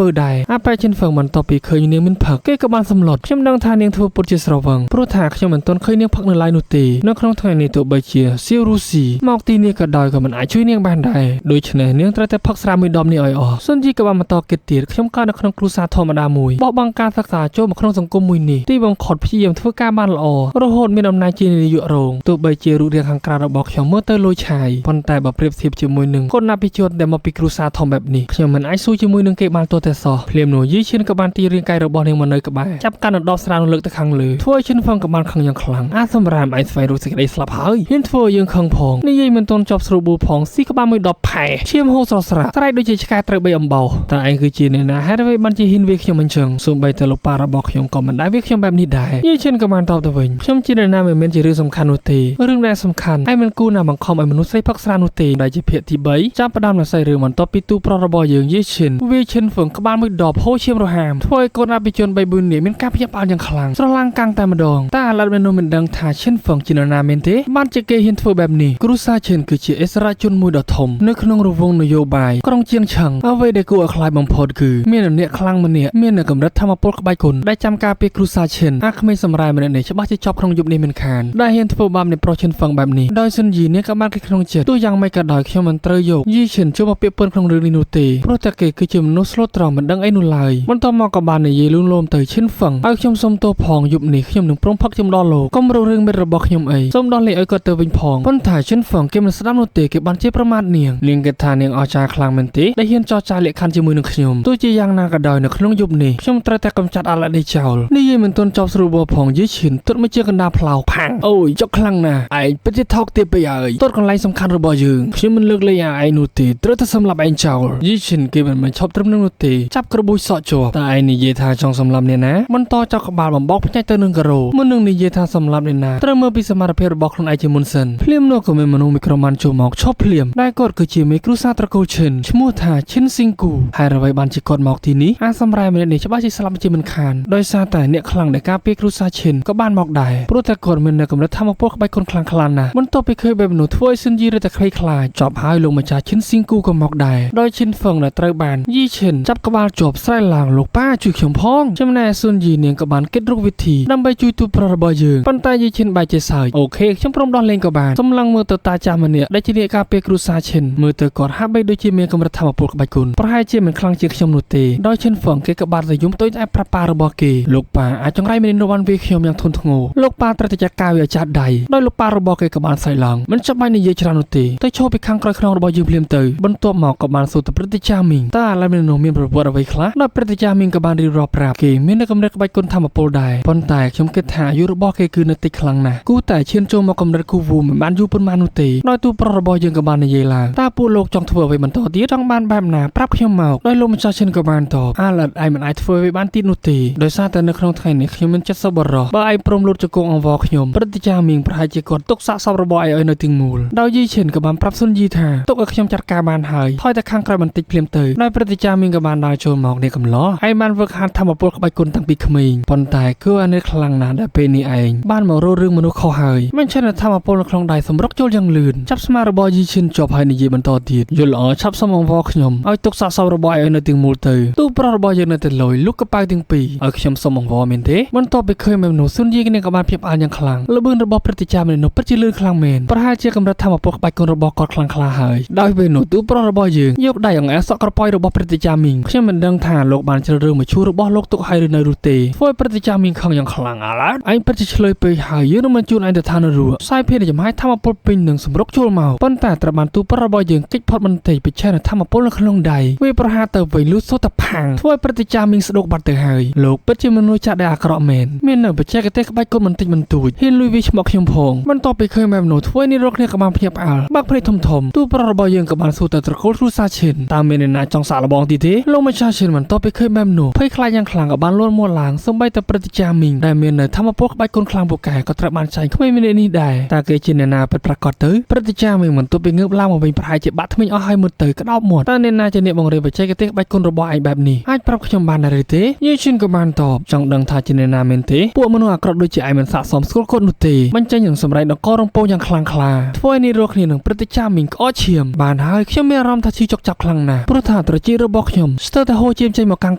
ើដែរអាប៉ែឈិនហ្វឹងបន្ទាប់ពីឃើញនាងមានផឹកគេក៏បានសម្លុតខ្ញុំដឹងថានាងធ្វើពុតជាស្រវឹងព្រោះថាខ្ញុំមិនទាន់ឃើញនាងផឹកនៅឡើយនោះទេនៅក្នុងថ្ងៃនេះទោះបីជាសៀវរុស្ស៊ីមកទីនេះក៏ដោយក៏មិនអាចជួយនាងបានដែរដូច្នេះនាងត្រូវតែផឹកស្រាមួយដបនេះឲ្យអស់សុនជីក៏បានបន្តគិតទៀតខ្ញុំកើតនៅក្នុងគ្រួសារធម្មតាមួយបោះបង់ការសិក្សាចូលមកក្នុងសង្គមមួយនេះទីបំផុតព្យាយាមធ្វើការបានល្អរហូតមានអំណាចជានាយករងទោះបីជារូបរាងខាងក្រៅរបស់ខ្ញុំមើលទៅលួចឆាយប៉ុន្តែបើប្រៀបធៀបជាមួយនឹងកូនណាភិជនដែលមកពីគ្រួសារធំបែបនេះខ្ញុំមិនអាចស៊ូជាមួយនឹងគេបានទោះតែសោះភ្លាមនោះយីឈិនក៏បានទីរាងកាយរបស់នាងមកនៅក្បែរចាប់កាន់ដបស្រានោះលើកទៅខាងលើធ្វើឲ្យឈិនហ្វឹងក៏បានខឹងយ៉ាងខ្លាំងអាសម្រាមឯងស្វែងរកសេចក្តីស្លាប់ហើយហ៊ានធ្វើឲ្យយើងខឹងផងនិយាយមិនទាន់ចប់ស្រួលបួផងស៊ីក្បាលមួយដបផែឈាមហូរស្រស់ស្រាស្រែកដូចជាឆ្កែត្រូវបីអំបោសតើឯងគឺជាអ្នកណាហេតុអ្វីបានជាហ៊ានវាខ្ញុំអញ្ចឹងសូម្បីតែលោកប៉ារបស់ខ្ញុំក៏មិនដែលវាខ្ញុំបែបនេះដែរយីឈិនក៏បានតបទៅវិញខ្ញុំជាអ្នកណាមិនមែនជារឿងសំខាន់នោះទេរឿងដែលសំខាន់ឯងមិនគួរណាបង្ខំឲ្យមនុស្សស្រីផឹកស្រានោះទេដែលជាភាគទី3ចាប់ផ្ដើមនៅសាច់រឿងបន្ទាប់ពីទូប្រុសរបស់យើងយីឈិនវាឈិនហ្វឹងក្បាលមួយដបហូរឈាមរហាមធ្វើឲ្យកូនអភិជន3 4នាក់មានការភ្ញាក់ផ្អើលយ៉ាងខ្លាំងស្រឡាំងកាំងតែម្ដងតែអាឡិតមនុស្សមិនដឹងថាឈិនហ្វឹងជានរណាមែនទេបានជាគេហ៊ានធ្វើបែបនេះគ្រួសារឈិនគឺជាអិសរាជជនមួយដ៏ធំនៅក្នុងរង្វង់នយោបាយក្រុងជាងឆឹងអ្វីដែលគួរឲ្យខ្លាចបំផុតគឺមានអ្នកខ្លាំងម្នាក់មានកម្រិតធម្មពលក្បាច់គុណដែលចាំការពារគ្រួសារឈិនអាក្មេងសម្រាយម្នាក់នេះច្បាស់ជាចប់ក្នុងយប់នេះមិនខានដែលហ៊ានធ្វើបាបនៃប្រុសឈិនហ្វឹងបែបនេះដោយសុនយីនេះក៏បានគិតក្នុងចិត្តទោះយ៉ាងម៉េចក៏ដោយខ្ញុំមិនត្រូវយកយីឈិនចូលមកពាក់ព័ន្ធក្នុងរឿងនេះនោះទេព្រោះតែគេគឺជាមនុស្សស្លូតត្រង់មិនដឹងអីនោះឡើយបន្ទាប់មកក៏បាននិយាយលួងលោមទៅឈិនហ្វឹងឲ្យខ្ញុំសុំទោសផងយប់នេះខ្ញុំនឹងព្រមផឹកខ្ញុំដល់លោកកុំរករឿងមិត្តរបស់ខ្ញុំអីសូមដោះលែងឲ្យគាត់ទៅវិញផងប៉ុន្តែឈិនហ្វឹងគេមិនស្ដាប់នោះទេគេបានជាប្រមាថនាងនាងគេថានាងអស្ចារ្យខ្លាំងមែនទេដែលហ៊ានចរចាលក្ខខណ្ឌជាមួយនឹងខ្ញុំទោះជាយ៉ាងណាក៏ដោយនៅក្នុងយប់នេះខ្ញុំត្រូវតែកម្ចាត់អាឡនេះចោលនិយាយមិនទាន់ចប់ស្រួលបផងយីឈិនទុតមកជាកណ្ដាលផ្លោផាំងអូយចុកខ្លាំងណាស់ឯងពិតជាថោកទាបពេកហើយទុតកន្លែងសំខាន់របស់យើងខ្ញុំមិនលើកលែងឲ្យឯងនោះទេត្រូវតែសម្លាប់ឯងចោលយីឈិនគេមិនមែនឈប់ត្រឹមនឹងនោះទេចាប់ក្របួចសក់ជាប់តែឯងនិយាយថាចង់សម្លាប់អ្នកណាបន្តចាប់ក្បាលបំបោកផ្នែកទៅនឹងការ៉ូមុននឹងនិយាយថាសម្លាប់អ្នកណាត្រូវមើលពីសមត្ថភាពរបស់ខ្លួនឯងជាមុនសិនភ្លាមនោះក៏មានមនុស្សមួយក្រុមបានចូលមកឈប់ភ្លាមដែលគាត់គឺជាមេគ្រួសារត្រកូលឈិនឈ្មោះថាឈិនស៊ីងគូហើយអ្វីបានជាគាត់មកទីនេះអាសម្រាយម្នាក់នេះច្បាស់ជាស្លាប់ជាមិនខានដោយសារតែអ្នកខ្លាំងដែលការពារគ្រួសារឈិនក៏បានមកដែរព្រោះតែគាត់មាននៅកម្រិតធម្មពលក្បាច់គុណខ្លាំងខ្លាណាស់បន្ទាប់ពីឃើញបែបនោះធ្វើឲ្យស៊ិនយីរឹតតែខ្លាចចប់ហើយលោកម្ចាស់ឈិនស៊ីងគូក៏មកដែរដោយឈិនហ្វឹងដែលត្រូវបានយីឈិនចាប់ក្បាលជាប់ស្រែកឡើងលោកប៉ាជួយខ្ញុំផងចំណែកស៊ុនយីនាងក៏បានគិតរកវិធីដើម្បីជួយទូប្រុសរបស់យើងប៉ុន្តែយីឈិនបែរជាសើចអូខេខ្ញុំព្រមដោះលែងក៏បានសម្លឹងមើលទៅតាចាស់ម្នាក់ដែលជាអ្នកការពារគ្រួសារឈិនមើលទៅគាត់ហាក់បីដូចជាមានកម្រិតធម្មពលក្បាច់គុណប្រហែលជាមិនខ្លាំងជាងខ្ញុំនោះទេដោយឈិនហ្វឹងគេក៏បានទៅយំតូចតែប្រាប់ប៉ារបស់គេលោកប៉ាអាចចង្រៃម្នាក់នោះបានវាខ្ញុំយ៉ាងធ្ងន់ធ្ងរលោកប៉ាត្រូវតែចាត់ការវាឲ្យចាស់ដៃដោយលោកប៉ារបស់គេក៏បានស្រែកឡើងមិនចាំបាច់និយាយច្រើននោះទេទៅឈរពីខាងក្រោយខ្នងរបស់យើងភ្លាមទៅបន្ទាប់មកក៏បានសួរទៅព្រឹទ្ធាចារ្យមីងតើឥឡូវមនុស្សមានប្រវត្តិអ្វីខ្លះដោយព្រឹទ្ធាចារ្យមីងក៏បានរៀបរាប់ប្រាប់គេមាននៅកម្រិតក្បាច់គុណធម្មពលដែរប៉ុន្តែខ្ញុំគិតថាអាយុរបស់គេគឺនៅតិចខ្លាំងណាស់គូតែឈានចូលមកកម្រិតគូវូមិនបានយូរប៉ុន្មាននោះទេដោយទូប្រុសរបស់យើងក៏បាននិយាយឡើងតើពួកលោកចង់ធ្វើអ្វីបន្តទៀតចង់បានបែបណាប្រាប់ខ្ញុំមកដោយលោកម្ចាស់ឈិនក៏បានតបអាឡិតឯងមិនអាចធ្វើអ្វីបានទៀតនោះទេដោយសារតែនៅក្នុងថ្ងៃនេះខ្ញុំមានចិត្តសប្បុរសបើឯងព្រមលូតជង្គង់អង្វរខ្ញុំព្រឹទ្ធាចារ្យមីងប្រហែលជាគាត់ទុកសាកសពរបស់ឯងឲ្យនៅទីមូលដោយយីឈិនក៏បានប្រាប់ស៊ុនយីថាទុកឲ្យខ្ញុំចាត់ការបានហើយថយតែខាងក្រោយបន្តិចភ្លាមទៅដោយព្រឹទ្ធាចារ្យមីងក៏បានដើរចូលមកនេះកំឡោះឯងបានវឹកហាត់ធម្មពលក្បាច់គុណតាំងពីក្មេងប៉ុន្តែគឺអានេះខ្លាំងណាស់ដែលពេលនេះឯងបានមករករឿងមនុស្សខុសហើយមិនឆានធម្មពលនៅក្នុងដៃសម្រុកចូលយ៉ាងលឿនចាប់ស្មារបស់យីឈិនជាប់ហើយនិយាយបន្តទៀតយល់ល្អឆាប់សុំអង្វរខ្ញុំឲ្យទុកសាកសពរបស់ឯងឲ្យនៅទីមូលទៅទូប្រុសរបស់យើងនៅតែលយលុកកប៉ៅទាំងពីរឲ្យខ្ញុំសុំអង្វរមែនទេបន្ទាប់ពីឃើញមនុស្សស៊ុនយីគ្នាក៏បានភ្ញាក់ផ្អើលយ៉ាងខ្លាំងល្បឿនរបស់ព្រឹទ្ធាចារ្យមនុស្សពិតជាលឿនខ្លាំងមែនប្រហែលជាកម្រិតធម្មពលក្បាច់គុណរបស់គាត់ខ្លាំងក្លាហើយដោយពេលនោះទូប្រុសរបស់យើងយកដៃអង្អែលសក់ក្រប៉ោយរបស់ព្រឹទ្ធាចារ្យមីងខ្ញុំមិនដឹងថាលោកបានជ្រើសរើសមឈូរបស់លោកទុកឲ្យឬនៅនោះទេធ្វើឲ្យព្រឹទ្ធាចារ្យមីងខឹងយ៉ាងខ្លាំងអាឡែឯងពិតជាឆ្លើយពេកហើយយើងនឹងមិនជូនឯងទៅឋាននរកផ្សាយភានចំហាយធម្មពលពេញនឹងសម្រុកជួលមកប៉ុន្តែត្រូវបានទូប្រុសរបស់យើងគេចផុតបន្តិចពីឆេះធម្មពលនៅក្នុងដៃវាប្រហារទៅវិញលុះសូត្រតែផាំងធ្វើឲ្យព្រឹទ្ធាចារ្យមីងស្ដុកបាត់ទៅហើយលោកពិតជាមនុស្សចាស់ដែលអាក្រក់មែនមាននៅបច្ចេកទេសក្បាច់គុណបន្តិចបន្តួចហ៊ានលួចវាឈ្មោះខ្ញុំផងបន្ទាប់ពីឃើញបែបនោះធ្វើនេះរកគ្នាក៏បានភ្ញាក់ផ្អើលបើកភ្នែកធំធំទូប្រុសរបស់យើងក៏បានសួរទៅត្រកូលគ្រួសារឈិនតើមានអ្នកណាចង់សាកល្បងទីទេលោកម្ចាស់ឈិនបន្ទាប់ពីឃើញបែបនោះភ័យខ្លាចយ៉ាងខ្លាំងក៏បានលួចមាត់ឡើងសូម្បីតែព្រឹទ្ធាចារ្យមីងដែលមាននៅធម្មពលក្បាច់គុណខ្លាំងពូកែក៏ត្រូវបានចាញ់ក្មេងម្នាក់នេះដែរតើគេជាអ្នកណាពិតប្រាកដទៅព្រឹទ្ធាចារ្យមីងបន្ទាប់ពីងើបឡើងមកវិញប្រហែលជាបាក់ធ្មេញអស់ហើយមើលទៅក្តោបមាត់តើអ្នកណាជាអ្នកបង្រៀនបច្ចេកទេសក្បាច់គុណរបស់ឯងបែបនេះអាចប្រាប់ខ្ញុំបានដែរឬទេយីឈិនក៏បានតបចង់ដឹងថាជាអ្នកណាមែនទេពួកមនុស្សអាក្រក់ដូចជាឯងមិនស័ក្តិសមស្គាល់គាត់នោះទេបញ្ចេញនឹងសម្រែកដករំពងយ៉ាងខ្លាំងក្លាធ្វើឲ្យនេះរកគ្នានឹងព្រឹទ្ធាចារ្យមីងក្អកឈាមបានហើយខ្ញុំមានអារម្មណ៍ថាឈឺ ចុកចាប់ខ្លាំងណាស់ព្រោះថាត្រចៀករបស់ខ្ញុំស្ទើរតែហូរជៀមចេញមកខាង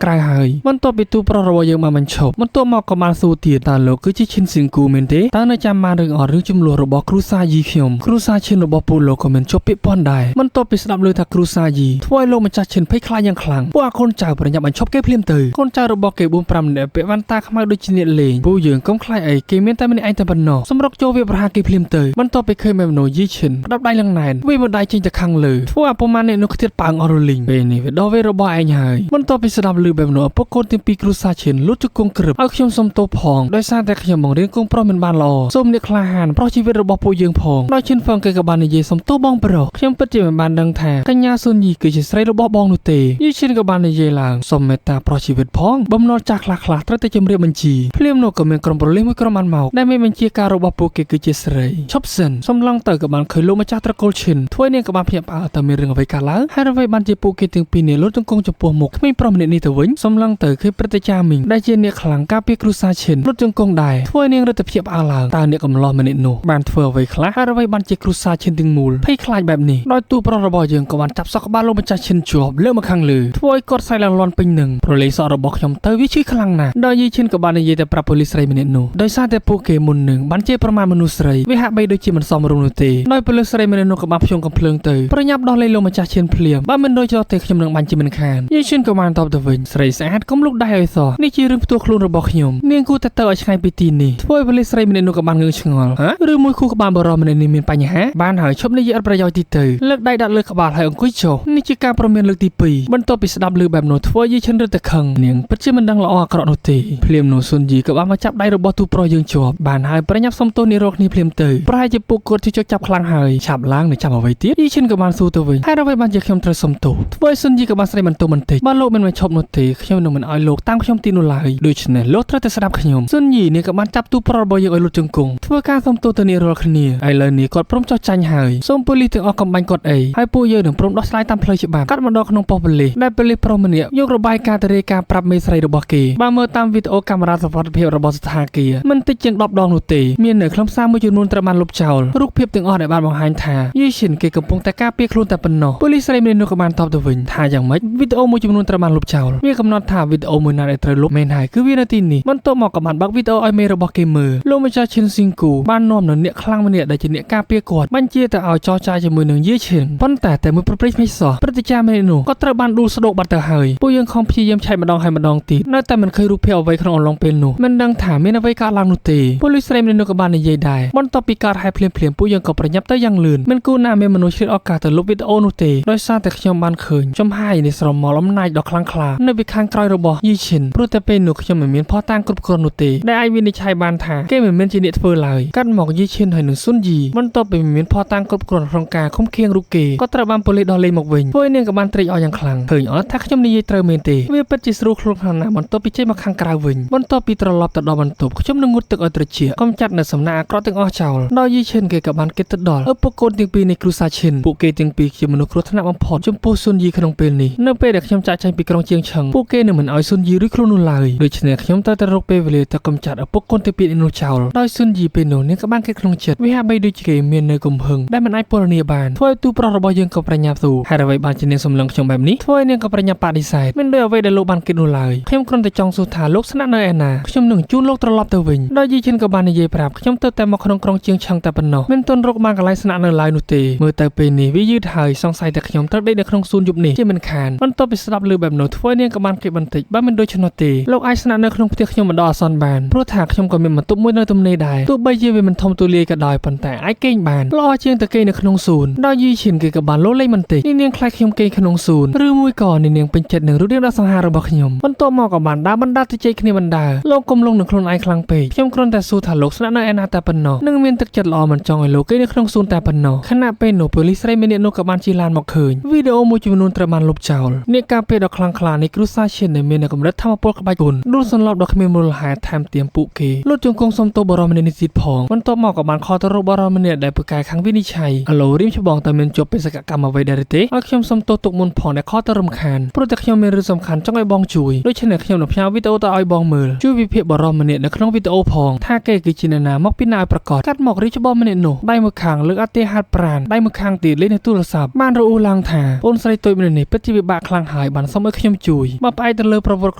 ក្រៅហើយបន្ទាប់ពីទូប្រុសរបស់យើងបានបញ្ឈប់បន្ទាប់មកក៏បានសួរទៀតតើលោកគឺជាឈិនសៀងគូមែនទេតើនៅចាំបានរឿងអត់រឿងចំនួនរបស់គ្រូសាយីខ្ញុំគ្រូសាឈិនរបស់ពួកលោកក៏មានជាប់ពាក់ព័ន្ធដែរបន្ទាប់ពីស្ដាប់ឮថាគ្រូសាយីធ្វើឲ្យលោកម្ចាស់ឈិនភ័យខ្លាចយ៉ាងខ្លាំងពួកអាកូនចៅប្រញាប់បញ្ឈប់គេភ្លាមទៅកូនចៅរបស់គេ4 5នាក់ពាក់វ៉ាន់តាខ្មៅដូចជាអ្នកលេងពួកយើងកុំខ្លាចអីគេមានតែម្នាក់ឯងតែប៉ុណ្ណោះសម្រុកចូលវាប្រហារគេភ្លាមទៅបន្ទាប់ពីឃើញមេមនុស្សយីឈិនផ្ដាប់ដៃឡើងណែនវាមួយដៃចេញទៅខាងលើធ្វើឲ្យប្រមាណអ្នកនោះខ្ទាតប៉ើងអស់រលីងពេលនេះវាដល់វេរបស់ឯងហើយបន្ទាប់ពីស្ដាប់ឮបែបនោះឪពុកកូនទាំងពីរគ្រូសាឈិនលូតជង្គង់ក្រឹបឲ្យខ្ញុំសុំទោសផងដោយសារតែខ្ញុំបង្រៀនកូនប្រុសមិនបានល្អសូមអ្នកក្លាហានប្រុសជីវិតរបស់ពួកយើងផងដោយឈិនហ្វឹងគេក៏បាននិយាយសុំទោសបងប្រុសខ្ញុំពិតជាមិនបានដឹងថាកញ្ញាស៊ុនយីគឺជាស្រីរបស់បងនោះទេយីឈិនក៏បាននិយាយឡើងសូមមេត្តាប្រុសជីវិតផងបំណុលចាស់ខ្លះខ្លះត្រូវតែជម្រាបបញ្ជីភ្លាមនោះក៏មានក្រុមប្រលិសមួយក្រុមបានមកដែលមានបញ្ជាការរបស់ពួកគេគឺជាស្រីឈប់សិនសំឡងទៅក៏បានឃើញលោកម្ចាស់ត្រកូលឈិនធ្វើនាងក៏បានភ្ញាក់ផ្អើលតើមានរឿងអ្វីកើតឡើងហើយអ្វីបានជាពួកគេទាំងពីរនេះលូតជង្គង់ចំពោះមុខក្មេងប្រុសម្នាក់នេះទៅវិញសំឡងទៅឃើញព្រឹទ្ធាចារ្យមីងដែលជាអ្នកខ្លាំងការពារគ្រួសារឈិនលូតជង្គង់ដែរធ្វើនាងរឹតតែភ្ញាក់ផ្អើលឡើងតើអ្នកកំឡោះម្នាក់នោះបានធ្វើអ្វីខ្លះហើយអ្វីបានជាគ្រួសារឈិនទាំងមូលភ័យខ្លាចបែបនេះដោយទូប្រុសរបស់យើងក៏បានចាប់សក់ក្បាលលោកម្ចាស់ឈិនជាប់លើកមកខាងលើធ្វើឲ្យគាត់សែកឡើងលាន់ពេញនឹងប្រឡេសក់របស់ខ្ញុំទៅវាឈឺខ្លាំងណាស់ដោយយីឈិនក៏បាននិយាយទៅប្រាប់ប៉ូលីសស្រីម្នាក់នោះដោយសារតែពួកគេមុននឹងបានជេរប្រមាថមនុស្សស្រីវាហាក់បីដូចជាមិនសមរម្យនោះទេដោយប៉ូលីសស្រីម្នាក់នោះក៏បានភ្ជង់កំភ្លើងទៅប្រញាប់ដោះលែងលោកម្ចាស់ឈិនភ្លាមបើមិនដូចចោះទេខ្ញុំនឹងបាញ់ជាមិនខានយីឈិនក៏បានតបទៅវិញស្រីស្អាតកុំលុកដៃឲ្យសោះនេះជារឿងផ្ទាល់ខ្លួនរបស់ខ្ញុំនាងគួរតែទៅឲ្យឆ្ងាយពីទីនេះធ្វើឲ្យប៉ូលីសស្រីម្នាក់នោះក៏បានងឿងឆ្ងល់ហ៎ឬមួយគូក្បាលបរោះម្នាក់នេះមានបញ្ហាបានហើយឈប់និយាយអត់ប្រយោជន៍ទីទៅលើកដៃដាក់លើក្បាលហើយអង្គុយចុះនេះជាការព្រមានលើកទី2បន្ទាប់ពីស្ដាប់ឮបែបនោះធ្វើយីឈិនរឹតតែខឹងនាងពិតជាមិនដឹងល្អអាក្រក់នោះទេភ្លាមនោះស៊ុនយីក៏បានមកចាប់ដៃរបស់ទូប្រុសយើងជាប់បានហើយប្រញាប់សុំទោសនេះរកគ្នាភ្លាមទៅប្រហែលជាពួកគាត់ជិះចាប់ខ្លាំងហើយឆាប់ឡើងនៅចាំអ្វីទៀតយីឈិនក៏បានសួរទៅវិញហើយអ្វីបានជាខ្ញុំត្រូវសុំទោសធ្វើឲ្យស៊ុនយីក៏បានស្រែកបន្ទោសបន្តិចបើលោកមិនមកឈប់នោះទេខ្ញុំនឹងមិនឲ្យលោកតាមខ្ញុំទីនោះឡើយដូច្នេះលោកត្រូវតែស្ដាប់ខ្ញុំស៊ុនយីនេះក៏បានចាប់ទូប្រុសរបស់យើងឲ្យលុតជង្គង់ធ្វើការសុំទោសទៅនេះរាល់គ្នាឥឡូវនេះគាត់ព្រមចោះចាញ់ហើយសូមប៉ូលីសទាំងអស់កំបាញ់គាត់អីហើយពួកយើងនឹងព្រមដោះស្រាយតាមផ្លូវច្បាប់កាត់មកដល់ក្នុងប៉ុស្តិ៍ប៉ូលីសដែលប៉ូលីសប្រុសម្នាក់យករបាយការណ៍ទៅរាយការណ៍ប្រាប់មេស្រីរបស់គេបើមើលតាមវីដេអូកាមេរ៉ាសុវត្ថិភាពរបស់ស្ថាគារមិនតិចជាង10ដងនោះទេមាននៅខ្លឹមសារមួយចំនួនត្រូវបានលុបចោលរូបភាពទាំងអស់ដែលបានបង្ហាញថាយីឈិនគេកំពុងតែការពារខ្លួនតែប៉ុណ្ណោះប៉ូលីសស្រីម្នាក់នោះក៏បានតបទៅវិញថាយ៉ាងម៉េចវីដេអូមួយចំនួនត្រូវបានលុបចោលវាកំណត់ថាវីដេអូមួយណាដែលត្រូវលុបមែនហើយគឺវានៅទីនេះបន្ទាប់មកក៏បានបើកវីដេអូឲ្យមេរបស់គេមើលលោកម្ចាស់ឈិនស៊ីងគូបាននាំនៅអ្នកខ្លាំងម្នាក់ដែលជាអ្នកការពារគាត់បញ្ជាទៅឲ្យចរចាជាមួយនឹងយីឈិនប៉ុន្តែតែមួយប្រព្រឹត្តមិនសោះព្រឹទ្ធាចារ្យម្នាក់នោះក៏ត្រូវបានដួលស្ដោកបាត់ទៅហើយពួកយើងខំព្យាយាមឆែកម្ដងហើយម្ដងទៀតនៅតែមិនឃើញរូបភាពអ្វីក្នុងអំឡុងពេលនោះមិនដឹងថាមានអ្វីកើតឡើងនោះទេប៉ូលីសស្រីម្នាក់នោះក៏បាននិយាយដែរបន្ទាប់ពីកើតហេតុភ្លាមៗពួកយើងក៏ប្រញាប់ទៅយ៉ាងលឿនមិនគួរណាមានមនុស្សឆ្លៀតឱកាសទៅលុបវីដេអូនោះទេដោយសារតែខ្ញុំបានឃើញចំហាយនៃស្រមោលអំណាចដ៏ខ្លាំងក្លានៅពីខាងក្រោយរបស់យីឈិនព្រោះតែពេលនោះខ្ញុំមិនមានភស្តុតាងគ្រប់គ្រាន់នោះទេដែលអាចវិនិច្ឆ័យបានថាគេមិនមែនជាអ្នកធ្វើឡើយកាត់មកយីឈិនហើយនឹងស៊ុនយីបន្ទាប់ពីមិនមានភស្តុតាងគ្រប់គ្រាន់ក្នុងការឃុំឃាំងរូបគេក៏ត្រូវបានប៉ូលីសដោះលែងមកវិញពួកនាងក៏បានត្រេកអរយ៉ាងខ្លាំងឃើញអត់ថាខ្ញុំនិយាយត្រូវមែនទេវាពិតជាស្រួលខ្លួនខ្លាំងណាស់បន្ទាប់ពីចេញមកខាងក្រៅវិញបន្ទាប់ពីត្រឡប់ទៅដល់បន្ទប់ខ្ញុំនឹងងូតទឹកឲ្យត្រចៀកកុំចាត់នៅសំណាក់អាក្រក់ទាំងអស់ចោលដោយយីឈិនគេក៏បានគិតទៅដល់ឪពុកកូនទាំងពីរនៃគ្រួសារឈិនពួកគេទាំងពីរជាមនុស្សគ្រោះថ្នាក់បំផុតចំពោះស៊ុនយីក្នុងពេលនេះនៅពេលដែលខ្ញុំចាក់ចេញពីក្រុងជាងឆឹងពួកគេនឹងមិនឲ្យស៊ុនយីរួចខ្លួននោះឡើយដូច្នេះខ្ញុំត្រូវតែរកពេលវេលាទៅកម្ចាត់ឪពុកកូនទាំងពីរនេះនោះចោលដោយស៊ុនយីពេលនោះនាងក៏បានគិតក្នុងចិត្តវាហាក់បីដូចជាគេមាននៅកំហឹងដែលមិនអាចពណ៌នាបានធ្វើឲ្យទូប្រុសរបស់យើងក៏ប្រញាប់ទូហេតុអ្វីបានជានាងសម្លឹងខ្ញុំបែបនេះធ្វើឲ្យនាងក៏ប្រញាប់បដិសេធមិនដូចអ្វីដែលលោកបានគិតនោះឡើយខ្ញុំគ្រាន់តែចង់សួរថាលោកស្នាក់នៅឯណាខ្ញុំនឹងជូនលោកត្រឡប់ទៅវិញដោយយីឈិនក៏បាននិយាយប្រាប់ខ្ញុំទៅតែមកក្នុងក្រុងជាងឆឹងតែប៉ុណ្ណោះមិនទាន់រកបានកន្លែងស្នាក់នៅឡើយនោះទេមើលទៅពេលនេះវាយឺតហើយសង្ស័យតែខ្ញុំត្រូវដេកនៅក្នុងសួនយប់នេះជាមិនខានបន្ទាប់ពីស្ដាប់ឮបែបនោះធ្វើនាងក៏បានគិតបន្តិចបើមិនដូច្នោះទេលោកអាចស្នាក់នៅក្នុងផ្ទះខ្ញុំបណ្ដោះអាសន្នបានព្រោះថាខ្ញុំក៏មានបន្ទប់មួយនៅទំនេរដែរទោះបីជាវាមិនធំទូលាយក៏ដោយប៉ុន្តែអាចគេងបានល្អជាងទៅគេងនៅក្នុងសួនដោយយីឈិនគេក៏បានលោលេងបន្តិចនេះនាងខ្លាចខ្ញុំគេងក្នុងសួនឬមួយក៏នេះនាងពេញចិត្តនឹងរូបរាងដ៏សង្ហារបស់ខ្ញុំបន្ទាប់មកក៏បានដើរបណ្ដាទៅជែកគ្នាបណ្ដាលោកកុំលងនឹងខ្លួនឯងខ្លាំងពេកខ្ញុំគ្រាន់តែសួរថាលោកស្នាក់នៅឯណាតែប៉ុណ្ណោះនឹងមានទឹកចិត្តល្អមិនចង់ឲ្យលោកគេនៅក្នុងសួនតែប៉ុណ្ណោះខណៈពេលនោះប៉ូលីសស្រីម្នាក់នោះក៏បានជិះឡានមកឃើញវីដេអូមួយចំនួនត្រូវបានលុបចោលអ្នកការពារដ៏ខ្លាំងក្លានៃគ្រួសារឈិនដែលមានកម្រិតធម្មពលក្បាច់គុណដួលសន្លប់ដ៏គ្មានមូលហេតុថែមទាំងពួកគេលុតជង្គង់សុំទោសបរិមម្នាក់នេះទៀតផងបន្ទាប់មកក៏បានខលទៅរកបរិមម្នាក់ដែលពូកែខាងវិនិច្ឆ័យអាឡូរៀមច្បងតើមានជាប់បេសកកម្មអ្វីដែរទេឲ្យខ្ញុំសុំទោសទុកមុនផងដែលខលទៅរំខានព្រោះតែខ្ញុំមានរឿងសំខាន់ចង់ឲ្យបងជួយដូច្នេះខ្ញុំនឹងផ្ញើវីដេអូទៅឲ្យបងមើលជួយវិភាគបរិមម្នាក់នៅក្នុងវីដេអូផងថាគេគឺជាអ្នកណាមកពីណាឲ្យប្រកាសកាត់មករៀបច្បងម្នាក់នោះដៃមួយខាងលើកអតិហាត់ប្រានដៃមួយខាងទៀតលេងនៅទូរស័ព្ទបានរអ៊ូឡើង ង់ថាបងស្រីតូចម្នាក់នេះពិតជាពិបាកខ្លាំងហើយបានសុំឲ្យខ្ញុំជួយបើផ្អែកទៅលើប្រវត្តិគ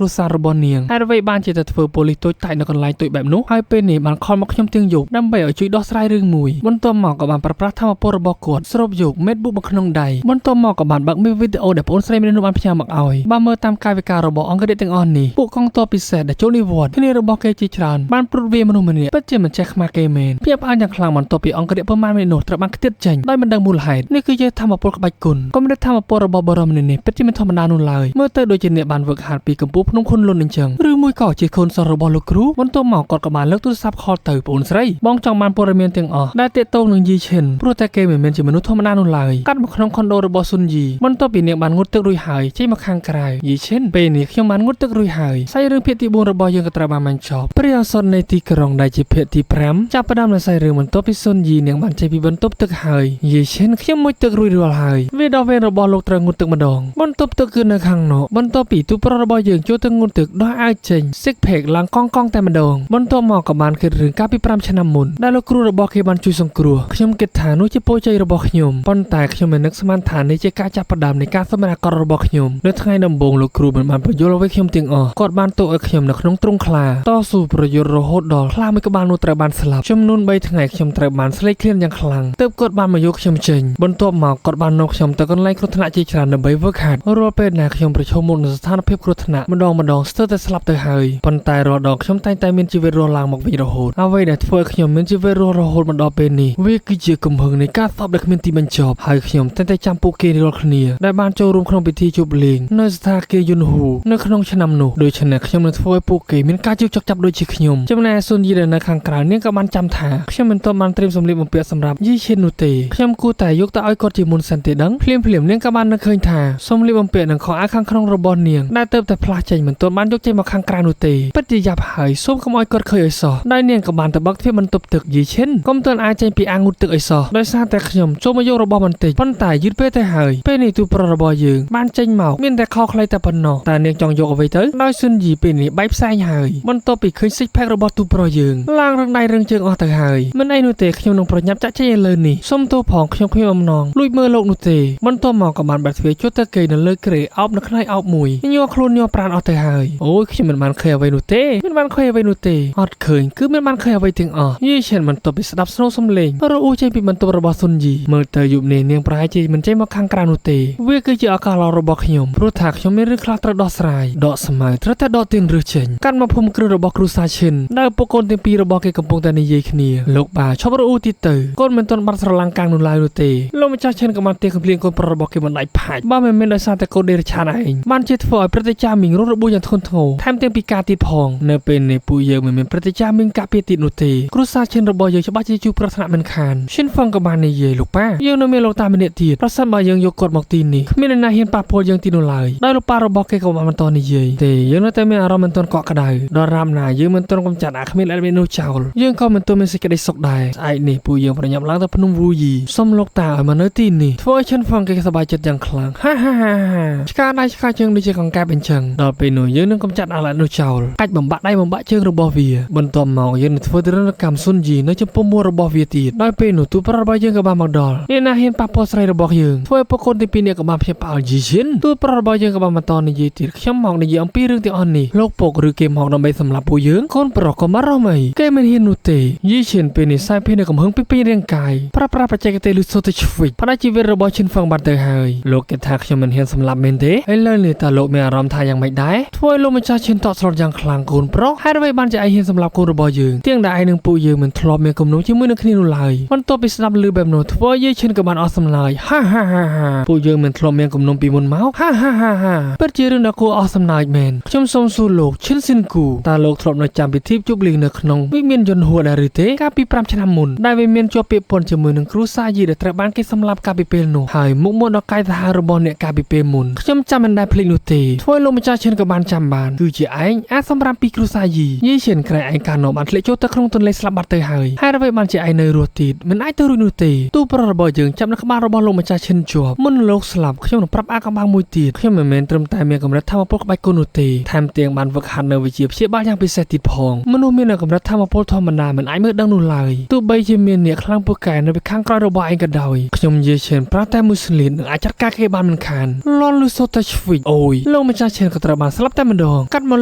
្រួសាររបស់នាងហេតុអ្វីបានជាទៅធ្វើប៉ូលីសតូចតាចនៅកន្លែងតូចបែបនោះហើយពេលនេះបានខលមកខ្ញុំទាំងយប់ដើម្បីឲ្យជួយដោះស្រាយរឿងមួយបន្ទាប់មកក៏បានប្រើប្រាស់ធម៌ពលរបស់គាត់ស្រូបយកមេតបុកមកក្នុងដៃបន្ទាប់មកក៏បានបើកមើលវីដេអូដែលបងស្រីម្នាក់នោះបានផ្ញើមកឲ្យបើមើលតាមកាយវិការរបស់អង្គរក្សទាំងអស់នេះពួកកងទ័ពពិសេសដែលចូលនិវត្តន៍គ្នារបស់គេជាច្រើនបានព្រួតវាមនុស្សម្នាក់ពិតជាមិនចេះខ្មាស់គេមែនភាពផ្អើលយ៉ាងខ្លាំងបន្ទាប់ពីអង្គរក្សប្រមាណម្នាក់នោះត្រូវបានខ្ទាតចេញដោយមិនដឹងមូលហេតុនេះគឺជាធម៌ពលក្បាច់គុណកម្រិតធម៌ពលរបស់បរិមម្នាក់នេះពិតជាមិនធម្មតានោះឡើយមើលទៅដូចជាអ្នកបានវឹកហាត់ពីកម្ពស់ភ្នំខុនលុនអញ្ចឹងឬមួយក៏ជាខូនសោះរបស់លោកគ្រូបន្ទាប់មកគាត់ក៏បានលើកទូរស័ព្ទខលទៅបងស្រីបងចង់បានព័ត៌មានទាំងអស់ដែលទាក់ទងនឹងយីឈិនព្រោះតែគេមិនមែនជាមនុស្សធម្មតានោះឡើយកាត់មកក្នុងខុនដូរបស់ស៊ុនយីបន្ទាប់ពីនាងបានងូតទឹករួចហើយចេញមកខាងក្រៅយីឈិនពេលនេះខ្ញុំបានងូតទឹករួចហើយសាច់រឿងភាគទី4របស់យើងក៏ត្រូវបានបញ្ចប់ព្រះឱសថនៃទីក្រុងដែលជាភាគទី5ចាប់ផ្ដើមនៅសាច់រឿងបន្ទាប់ពីស៊ុនយីនាងបានចេញពីបន្ទប់ទឹកហើយយីឈិនខ្ញុំមុជទឹករួចរាល់ហើយវាដល់វេនរបស់លោកត្រូវងូតទឹកម្ដងបន្ទប់ទឹកគឺនៅខាងនោះបន្ទាប់ពីទូប្រុសរបស់យើងចូលទៅងូតទឹកដោះអាវចេញសិកផេកឡើងកងកងតែម្ដងបន្ទាប់មកក៏បានគិតរឿងកាលពី5ឆ្នាំមុនដែលលោកគ្រូរបស់គេបានជួយសង្គ្រោះខ្ញុំគិតថានោះជាពរជ័យរបស់ខ្ញុំប៉ុន្តែខ្ញុំមិននឹកស្មានថានេះជាការចាប់ផ្ដើមនៃការសម្រាកករបស់ខ្ញុំនៅថ្ងៃដំបូងលោកគ្រូមិនបានពន្យល់អ្វីខ្ញុំទាំងអស់គាត់បានទុកឲ្យខ្ញុំនៅក្នុងទ្រុងខ្លាតស៊ូប្រយុទ្ធរហូតដល់ខ្លាមួយក្បាលនោះត្រូវបានស្លាប់ចំនួន3ថ្ងៃខ្ញុំត្រូវបានស្លេកឃ្លានយ៉ាងខ្លាំងទើបគាត់បានមកយកខ្ញុំចេញបន្ទាប់មកគាត់បាននាំខ្ញុំទៅកន្លែងគ្រោះថ្នាក់ជាច្រើនដើម្បីវឹកហាត់រាល់ពេលណាខ្ញុំប្រឈមមុខនឹងស្ថានភាពគ្រោះថ្នាក់ម្ដងម្ដងស្ទើរតែស្លាប់ទៅហើយប៉ុន្តែរាល់ដងខ្ញុំតែងតែមានជីវិតរស់ឡើងមកវិញរហូតអ្វីដែលធ្វើឲ្យខ្ញុំមានជីវិតរស់រហូតមកដល់ពេលនេះវាគឺជាកំហឹងនៃការស្អប់ដែលគ្មានទីបញ្ចប់ហើយខ្ញុំតែងតែចាំពួកគេរាល់គ្នាដែលបានចូលរួមក្នុងពិធីជប់លៀងនៅស្ថាគារយុនហ៊ូនៅក្នុងឆ្នាំនោះដូច្នេះខ្ញុំនឹងធ្វើឲ្យពួកគេមានការជឿចុកចាប់ដូចជាខ្ញុំចំណែកស៊ុនយីដែលនៅខាងក្រៅនាងក៏បានចាំថាខ្ញុំមិនទាន់បានត្រៀមសម្លៀកបំពាក់សម្រាប់យីឈិននោះទេខ្ញុំគួរតែយកទៅឲ្យគាត់ជាមុនសិនទេដឹងភ្លាមភ្លាមនាងក៏បាននឹកឃើញថាសម្លៀកបំពាក់និងខោអាវខាងក្នុងរបស់នាងដែលទៅតែផ្លាស់ចេញមិនទាន់បានយកចេញមកខាងក្រៅនោះទេពិតជាយ៉ាប់ហើយសូមកុំឲ្យគាត់ឃើញឲ្យសោះដោយនាងក៏បានទៅបើកទ្វារបន្ទប់ទឹកយីឈិនកុំទាន់អាចចេញពីអាងងូតទឹកឲ្យសោះដោយសារតែខ្ញុំចូលមកយករបស់បន្តិចប៉ុន្តែយឺតពេលទៅហើយពេលនេះទូប្រុសរបស់យើងបានចេញមកមានតែខោខ្លីតែប៉ុណ្ណោះតែនាងចង់យកអ្វីទៅដោយស៊ុនយីពេលនេះបែកផ្សែងហើយបន្ទាប់ពីឃើញសិចផែករបស់ទូប្រុសយើងឡើងរឹងដៃរឹងជើងអស់ទៅហើយមិនអីនោះទេខ្ញុំនឹងប្រញាប់ចាក់ចេញឲ្យលើនេះសុំទោសផងខ្ញុំគ្មានបំណងលួចមើលលោកនោះទេបន្ទាប់មកក៏បានបាត់ទ្វារជួទៅគេនៅលើគ្រែអោបនៅខ្នើយអោបមួយញ័រខ្លួនញ័រប្រានអស់ទៅហើយអូយខ្ញុំមិនបានឃើញអ្វីនោះទេមិនបានឃើញអ្វីនោះទេអត់ឃើញគឺមិនបានឃើញអ្វីទាំងអស់យីឈិនបន្ទាប់ពីស្ដាប់ស្នូសំលេងរអ៊ូចេញពីបន្ទប់របស់ស៊ុនយីមើលទៅយប់នេះនាងប្រហែលជាមិនចេញមកខាងក្រៅនោះទេវាគឺជាឱកាសល្អរបស់ខ្ញុំព្រោះថាខ្ញុំមានរឿងខ្លះត្រូវដោះស្រាយដកស្មៅត្រូវតែដកទៀងរឹសចេញកាត់មកភូមិគ្រឹះរបស់គ្រួសារឈិនដែលពួកកូនទាំងពីររបស់គេកំពុងតែនិយាយគ្នាលោកបាឈប់រអ៊ូទៀតទៅកូនមិនទាន់បាត់ស្រឡាំងកាំងនោះឡើយនោះទេលោកម្ចាស់ឈិនក៏បានទាកំភ្លៀងកូនប្រុសរបស់គេមិនដាច់ផាច់បើមិនមែនដោយសារតែកូនដេរឆានឯងបានជាធ្វើឲ្យព្រឹទ្ធាចារ្យមីងរស់របួសយ៉ាងធ្ងន់ធ្ងរថែមទាំងពីការទៀតផងនៅពេលនេះពួកយើងមិនមានព្រឹទ្ធាចារ្យមីងការពារទៀតនោះទេគ្រួសារឈិនរបស់យើងច្បាស់ជាជួបគ្រោះថ្នាក់មិនខានឈិនហ្វឹងក៏បាននិយាយលោកប៉ាយើងនៅមានលោកតាម្នាក់ទៀតប្រសិនបើយើងយកគាត់មកទីនេះគ្មាននរណាហ៊ានប៉ះពាល់យើងទីនោះឡើយដោយលោកប៉ារបស់គេក៏បានបន្តនិយាយទេយើងនៅតែមានអារម្មណ៍មិនទាន់កក់ក្ដៅដល់រាមណាយើងមិនទាន់កំចាត់អាគ្មានអីនោះចោលយើងក៏មិនទាន់មានសេចក្តីសុខដែរស្អែកនេះពួកយើងប្រញាប់ឡើងទៅភ្នំវូយីសុំលោកតាឲ្យមកនៅទីនេះធ្វើឲ្យឈិនហ្វឹងគេសប្បាយចិត្តយ៉ាងខ្លាំងហាហាហាឆ្កាដៃឆ្កាជើងដូចជាកង្កែបអញ្ចឹងដល់ពេលនោះយើងនឹងកំចាត់អាឡែនោះចោលកាច់បំបាក់ដៃបំបាក់ជើងរបស់វាបន្ទាប់មកយើងនឹងធ្វើទរណកម្មស៊ុនយីនៅចំពោះមុខរបស់វាទៀតដោយពេលនោះទូប្រុសរបស់យើងក៏បានមកដល់អ្នកណាហ៊ានប៉ះពាល់ស្រីរបស់យើងធ្វើឲ្យពួកកូនទីពីរនេះក៏បានភ្ញាក់ផ្អើលយីឈិនទូប្រុសរបស់យើងក៏បានបន្តនិយាយទៀតខ្ញុំមកនិយាយអំពីរឿងទាំងអស់នេះលោកពុកឬគេមកដើម្បីសម្លាប់ពួកយើងកូនប្រុសក៏មករស់មីគេមិនហ៊ាននោះទេយីឈិនពេលនេះសាយភេនៅកំហឹងពីពេញរាងកាយប្រើប្រាស់បច្ចេកទេសលឺសូទៅឆ្វិចផ្ដាច់ជីវិតរបស់ឈិនហ្វឹងបានទៅហើយលោកគេថាខ្ញុំមិនហ៊ានសម្លាប់មែនទេឥឡូវនេះតើលោកមានអារម្មណ៍ថាយ៉ាងម៉េចដែរធ្វើឲ្យលោកម្ចាស់ឈិនតក់ស្លុតយ៉ាងខ្លាំងកូនប្រុសហេតុអ្វីបានជាឯងហ៊ានសម្លាប់កូនរបស់យើងទាំងដែលឯងនឹងពួកយើងមិនធ្លាប់មានគំនុំជាមួយនឹងគ្នានោះឡើយបន្ទាប់ពីស្ដាប់ឮបែបនោះធ្វើឲ្យយីឈិនក៏បានអស់សំណើចហាហាហាហាពួកយើងមិនធ្លាប់មានគំនុំពីមុនមកហាហាហាហាពិតជារឿងដ៏គួរអស់សំណើចមែនខ្ញុំសូមសួរលោកឈិនស៊ីនគូតើលោកធ្លាប់នៅចាំពិធីជប់លៀងនៅក្នុងវិមានយន្តហួរដែរឬទេកាលពី5ឆ្នាំមុនដែលវាមានជាប់ពាក់ព័ន្ធជាមួយនឹងគ្រួសារយីដែលត្រូវបានគេសម្លាប់កាលពីពេលនោះហើយមុខមាត់ដ៏កាយសាហាវរបស់អ្នកកាលពីពេលមុនខ្ញុំចាំមិនដែលភ្លេចនោះទេធ្វើឲ្យលោកម្ចាស់ឈិនក៏បានចាំបានគឺជាឯងអាចសម្រាប់ពីគ្រួសារយីយីឈិនក្រែងឯងកាលនោះបានធ្លាក់ចូលទៅក្នុងទន្លេស្លាប់បាត់ទៅហើយហេតុអ្វីបានជាឯងនៅរស់ទៀតមិនអាចទៅរួចនោះទេទូប្រុសរបស់យើងចាប់នៅក្បាលរបស់លោកម្ចាស់ឈិនជាប់មុនលោកស្លាប់ខ្ញុំនឹងប្រាប់អាកំបាំងមួយទៀតខ្ញុំមិនមែនត្រឹមតែមានកម្រិតធម៌ពលក្បាច់គុណនោះទេថែមទាំងបានវឹកហាត់នៅវិជ្ជាព្យាបាលយ៉ាងពិសេសទៀតផងមនុស្សមាននៅកម្រិតធម៌ពលធម្មតាមិនអាចមើលដឹងនោះឡើយទោះបីជាមានអ្នកខ្លាំងពូកែនៅពីខាងក្រោយរបស់ឯងក៏ដោយខ្ញុំនិយាយឈិនប្រាប់តែមួយ ស្លៀននឹងអាចចាត់ការគេបានមិនខានលន់លឺសូតែឆ្វិចអូយលោកម្ចាស់ឈិនក៏ត្រូវបានស្លាប់តែម្ដងកាត់មក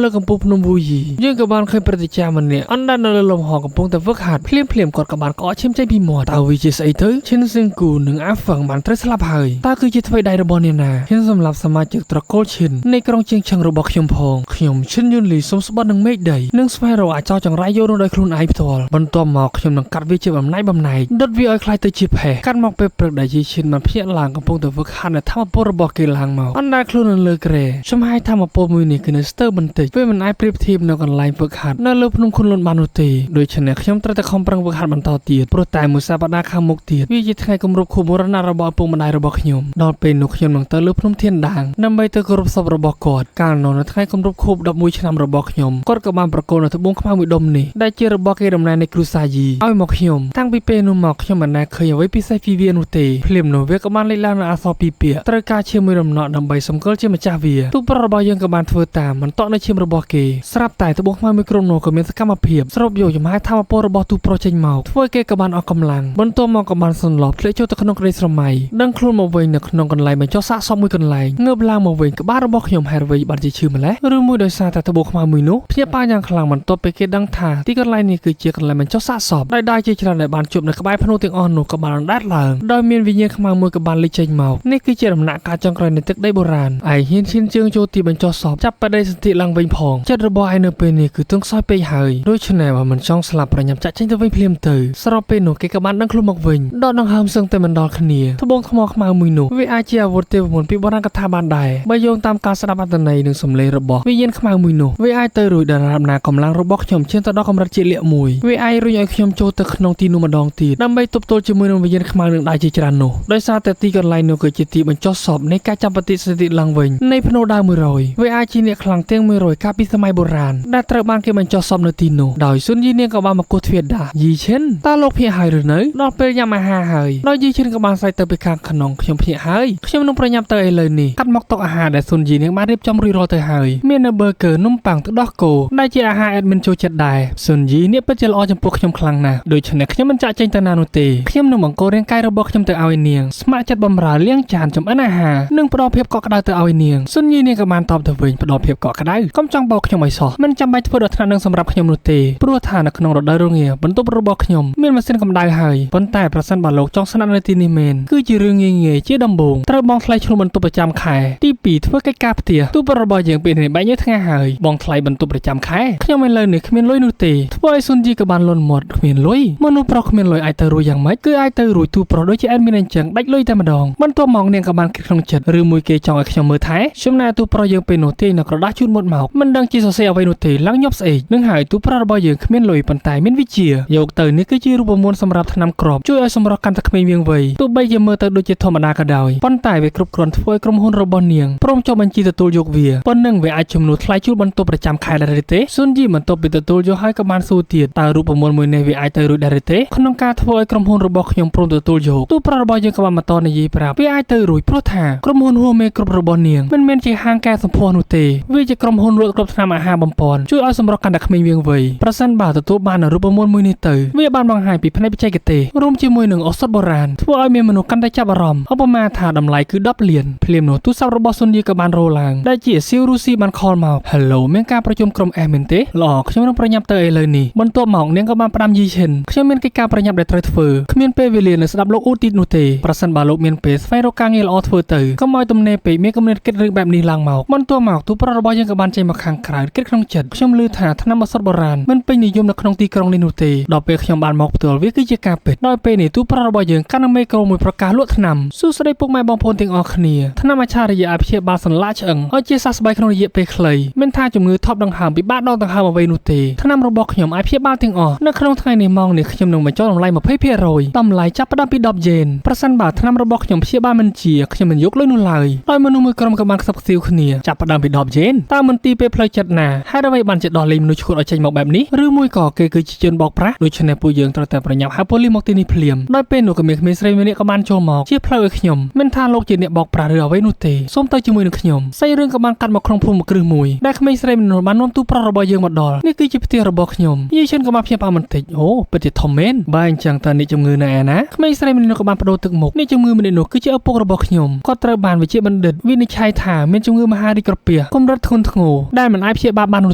លើកំពូលភ្នំវូយីយើងក៏បានឃើញព្រឹទ្ធាចារ្យម្នាក់អណ្ដែតនៅលើលំហកំពុងតែវឹកហាត់ភ្លាមភ្លាមគាត់ក៏បានក្អកឈាមចេញពីមាត់តើវាជាស្អីទៅឈិនសឹងគូនិងអាហ្វឹងបានត្រូវស្លាប់ហើយតើគឺជាថ្វីដៃរបស់អ្នកណាហ៊ានសម្លាប់សមាជិកត្រកូលឈិននៃក្រុងជាងឆឹងរបស់ខ្ញុំផងខ្ញុំឈិនយុនលីសូមស្បត់នឹងមេឃដីនិងស្វែងរកអាចោចង្រៃយកនោះដោយខ្លួនឯងផ្ទាល់បន្ទាប់មកខ្ញុំនឹងកាត់វាជាបំណែកបំណែកដុតវាឲ្យคล้ายទៅជាផេះកាត់មកពេលព្រឹកដែលយីឈិនបានភ្ញាក់ឡើងកំពុងតែវឹកហាត់នៅធម្មពលរបស់គេឡើងមកអណ្ដែតខ្លួននៅលើគ្រែចំហាយធម្មពលមួយនេះគឺនៅស្ទើរបន្តិចវាមិនអាចប្រៀបធៀបនៅកន្លែងវឹកហាត់នៅលើភ្នំខុនលុនបាននោះទេដូច្នេះខ្ញុំត្រូវតែខំប្រឹងវឹកហាត់បន្តទៀតព្រោះតែមួយសប្តាហ៍ខាងមុខទៀតវាជាថ្ងៃគម្រប់ខួបមរណៈរបស់ឪពុកម្ដាយរបស់ខ្ញុំដល់ពេលនោះខ្ញុំនឹងទៅលើភ្នំធានដាងដើម្បីទៅគោរពសពរបស់គាត់កាលនោះនៅថ្ងៃគម្រប់ខួប11ឆ្នាំរបស់ខ្ញុំគាត់ក៏បានប្រគល់នៅត្បូងខ្មៅមួយដុំនេះដែលជារបស់គេតំណាងនៃគ្រួសារយីឲ្យមកខ្ញុំតាំងពីពេលនោះមកខ្ញុំមិនដែលឃើញអ្វីពិសេសពីវានោះទេភ្លាមនោះវាក៏បានលេចឡើងនៅអក្សរពីរពាក្យត្រូវការឈាមមួយរំណក់ដើម្បីសម្គាល់ជាម្ចាស់វាទូប្រុសរបស់យើងក៏បានធ្វើតាមបន្តនៅឈាមរបស់គេស្រាប់តែត្បូងខ្មៅមួយក្រុមនោះក៏មានសកម្មភាពស្រូបយកចំហាយធម្មពលរបស់ទូប្រុសចេញមកធ្វើគេក៏បានអស់កម្លាំងបន្ទាប់មកក៏បានសន្លប់ធ្លាក់ចូលទៅក្នុងក្តីស្រមៃដឹងខ្លួនមកវិញនៅក្នុងកន្លែងបញ្ចុះសាកសពមួយកន្លែងងើបឡើងមកវិញក្បាលរបស់ខ្ញុំហេតុអ្វីបានជាឈឺម្ល៉េះឬមួយដោយសារតែត្បូងខ្មៅមួយនោះភ្ញាក់ផ្អើលយ៉ាងខ្លាំងបន្ទាប់ពីគេដឹងថាទីកន្លែងនេះគឺជាកន្លែងបញ្ចុះសាកសពដោយដៃជាច្រើនដែលបានជួបនៅក្បែរភ្នូទាំងអស់នោះក៏បានអណ្ដែតឡើងដោយមានវិញ្ញាណខ្មៅមួយក៏បានលេចចេញមកនេះគឺជាដំណាក់កាលចុងក្រោយនៃទឹកដីបុរាណឯងហ៊ានឈានជើងចូលទីបញ្ចុះសពចាប់បដិសន្ធិឡើងវិញផងចិត្តរបស់ឯងនៅពេលនេះគឺទងខ្សោយពេកហើយដូច្នេះបើមិនចង់ស្លាប់ប្រញាប់ចាក់ចេញទៅវិញភ្លាមទៅស្របពេលនោះគេក៏បានដឹងខ្លួនមកវិញដកដង្ហើមសឹងតែមិនដល់គ្នាត្បូងថ្មខ្មៅមួយនោះវាអាចជាអាវុធទេវមន្តពីបុរាណកថាបានដែរបើយោងតាមការស្ដាប់អត្ថន័យនិងសម្លេងរបស់វិញ្ញាណខ្មៅមួយនោះវាអាចទៅរួចដរាបណាកម្លាំងរបស់ខ្ញុំឈានទៅដល់កម្រិតជាលាកមួយវាអាចរុញឲ្យខ្ញុំចូលទៅក្នុងទីនោះម្ដងទៀតដើម្បីទប់ទល់ជាមួយនឹងវិញ្ញាណខ្មៅនឹងដៃជាច្រើននោះដោយសារតែទីកន្លែងនោះគឺជាទីបញ្ចុះសពនៃការចាប់បតិសន្ធិឡើងវិញនៃភ្នូដើម100វាអាចជាអ្នកខ្លាំងទាំង100កាលពីសម័យបុរាណដែលត្រូវបានគេបញ្ចុះសពនៅទីនោះដោយស៊ុនយីនាងក៏បានមកគោះទ្វារដាស់យីឈិនតើលោកភ្ញាក់ហើយឬនៅដល់ពេលញ៉ាំអាហារហើយដោយយីឈិនក៏បានស្រែកទៅពីខាងក្នុងខ្ញុំភ្ញាក់ហើយខ្ញុំនឹងប្រញាប់ទៅឥឡូវនេះកាត់មកតុអាហារដែលស៊ុនយីនាងបានរៀបចំរួចរាល់ទៅហើយមាននៅប៊ឺហ្គឺនំប៉័ងទឹកដោះគោដែលជាអាហារអេដមិនចូលចិត្តដែរស៊ុនយីនេះពិតជាល្អចំពោះខ្ញុំខ្លាំងណាស់ដូច្នេះខ្ញុំមិនចាក់ចេញទៅណានោះទេខ្ញុំនឹងបង្ករាងកាយរបស់ខ្ញុំទៅឲ្យនាងស្ម័គ្រចិត្តបំរើលាងចានចម្អិនអាហារនិងផ្ដល់ភាពកក់ក្ដៅទៅឲ្យនាងស៊ុនយីនាងក៏បានតបទៅវិញផ្ដល់ភាពកក់ក្ដៅកុំចង់បោកខ្ញុំឲ្យសោះមិនចាំបាច់ធ្វើដល់ថ្នាក់នឹងសម្រាប់ខ្ញុំនោះទេព្រោះថានៅក្នុងរដូវរងាបន្ទប់របស់ខ្ញុំមានម៉ាស៊ីនកម្ដៅហើយប៉ុន្តែប្រសិនបើលោកចង់ស្នាក់នៅទីនេះមែនគឺជារឿងងាយងាយជាដំបូងត្រូវបង់ថ្លៃឈ្នួលបន្ទប់ប្រចាំខែទី2ធ្វើកិច្ចការផ្ទះទូប្រុសរបស់យើងពេលនេះបែកញើសថ្ងៃហើយបង់ថ្លៃបន្ទប់ប្រចាំខែខ្ញុំឥឡូវនេះគ្មានលុយនោះទេធ្វើឲ្យស៊ុនយីក៏បានលន់មាត់គ្មានលុយមនុស្សប្រុសគ្មានលុយអាចទៅរួចយ៉ាងម៉េចគឺអាចទៅរួចទូប្រុសដូចជាអេដមីនអញ្ចឹងដាច់លុយតែម្ដងបន្ទាប់មកនាងក៏បានគិតក្នុងចិត្តឬមួយគេចង់ឲ្យខ្ញុំមើលថែចំណែកទូប្រុសយើងពេលនោះទាញនៅក្រដាសជូនមុតមកមិនដឹងជាសរសេរអ្វីនោះទេឡើងញាប់ស្អេកនឹងហើយទូប្រុសរបស់យើងគ្មានលុយប៉ុន្តែមានវិជ្ជាយកទៅនេះគឺជារូបមន្តសម្រាប់ថ្នាំក្របជួយឲ្យសម្រស់កាន់តែក្មេងវៀងវៃទោះបីជាមើលទៅដូចជាធម្មតាក៏ដោយប៉ុន្តែវាគ្រប់គ្រាន់ធ្វើឲ្យក្រុមហ៊ុនរបស់នាងព្រមចុះបញ្ជីទទួលយកវាប៉ុណ្ណឹងវាអាចជំនួសថ្លៃជួលបន្ទប់ប្រចាំខែដែរទេស៊ុនយីបន្ទាប់ពីទទួលយកហើយក៏បានសួរទៀតតើរូបមន្តមួយនេះវាអាចទៅរួចដែរទេក្នុងការធ្វើឲ្យក្រុមហ៊ុនរបស់ខ្ញុំព្រមទទួលយកទូប្រុសរបស់យើងក៏បានបន្តនិយាយប្រាប់វាអាចទៅរួចព្រោះថាក្រុមហ៊ុនហួមេគ្រប់របស់នាងមិនមែនជាហាងកែសម្ផស្សនោះទេវាជាក្រុមហ៊ុនលក់គ្រប់ថ្នាំអាហារបំពន់ជួយឲ្យសម្រស់កាន់តែក្មេងវៀងវៃប្រសិនបើទទួលបាននូវរូបមន្តមួយនេះទៅវាបានបង្ហាញពីផ្នែកបច្ចេកទេសរួមជាមួយនឹងឱសថបុរាណធ្វើឲ្យមានមនុស្សកាន់តែចាប់អារម្មណ៍ឧបមាថាតម្លៃគឺ10លានភ្លាមនោះទូរស័ព្ទរបស់ស៊ុនយីក៏បានរោឡើងដែលជាសៀវរុស្ស៊ីបានខលមក Hello មានការប្រជុំក្រុមអេសមែនទេល្អខ្ញុំនឹងប្រញាប់ទៅឥឡូវនេះបន្ទាប់មកនាងក៏បានផ្ដាំយីឈិនខ្ញុំមានកិច្ចការប្រញាប់ដែលត្រូវធ្វើគ្មានពេលវេលានៅស្ដាប់លោកអ៊ូទីតនោះទេប្រសិនបើលោកមានពេលស្វែងរកការងារល្អធ្វើទៅកុំឲ្យទំនេរពេកមានគំនិតគិតរឿងបែបនេះឡើងមកបន្ទាប់មកទូប្រុសរបស់យើងក៏បានចេញមកខាងក្រៅគិតក្នុងចិត្តខ្ញុំឮថាថ្នាំឱសថបុរាណមិនពេញនិយមនៅក្នុងទីក្រុងនេះនោះទេដល់ពេលខ្ញុំបានមកផ្ទាល់វាគឺជាការពិតដោយពេលនេះទូប្រុសរបស់យើងកាន់មេក្រូមួយប្រកាសលក់ថ្នាំសួស្តីពុកម៉ែបងប្អូនទាំងអស់គ្នាថ្នាំអច្ឆរិយៈអាចព្យាបាលសន្លាក់ឆ្អឹងឲ្យជាសះស្បើយក្នុងរយៈពេលខ្លីមិនថាជំងឺថប់ដង្ហើមពិបាកដកដង្ហើមអ្វីនោះទេថ្នាំរបស់ខ្ញុំអាចព្យាបាលទាំងអស់នៅក្នុងថ្ងៃនេះម៉ោងនេះខ្ញុំនឹងបញ្ចុះតម្លៃ20%តម្លៃចាប់ផ្ដើមពី10យេនប្រសិនបើថ្នាំរបស់ខ្ញុំព្យាបាលមិនជាខ្ញុំមិនយកលុយនោះឡើយដោយមនុស្សមួយក្រុមក៏បានខ្សឹបខ្សៀវគ្នាចាប់ផ្ដើមពី10យេនតើមន្ទីរពេលផ្លូវចិត្តណាហេតុអ្វីបានជាដោះលែងមនុស្សឈួតឲ្យចេញមកបែបនេះឬមួយក៏គេគឺជាជនបោកប្រាស់ដូច្នេះពួកយើងត្រូវតែប្រញាប់ហៅប៉ូលីសមកទីនេះភ្លាមដោយពេលនោះក៏មានក្មេងស្រីម្នាក់ក៏បានចូលមកជាផ្លូវឲ្យខ្ញុំមិនថាលោកជាអ្នកបោកប្រាស់ឬអ្វីនោះទេសូមទៅជាមួយនឹងខ្ញុំសាច់រឿងក៏បានកាត់មកក្នុងភូមិគ្រឹះមួយដែលក្មេងស្រីម្នាក់បាននាំទូប្រុសរបស់យើងមកដល់នេះ នេះគឺជាផ្ទះរបស់ខ្ញុំយីឈិនក៏បានភ្ញាក់ផ្អើលបន្តិចអូពិតជាធំមែនបើអញ្ចឹងតើអ្នកជំងឺនៅឯណាក្មេងស្រីម្នាក់នោះក៏បានបដូរទឹកមុខអ្នកជំងឺម្នាក់នោះគឺជាឪពុករបស់ខ្ញុំគាត់ត្រូវបានវិជ្ជបណ្ឌិតវិនិច្ឆ័យថាមានជំងឺមហារីកក្រពះកម្រិតធ្ងន់ធ្ងរដែលមិនអាចព្យាបាលបាននោះ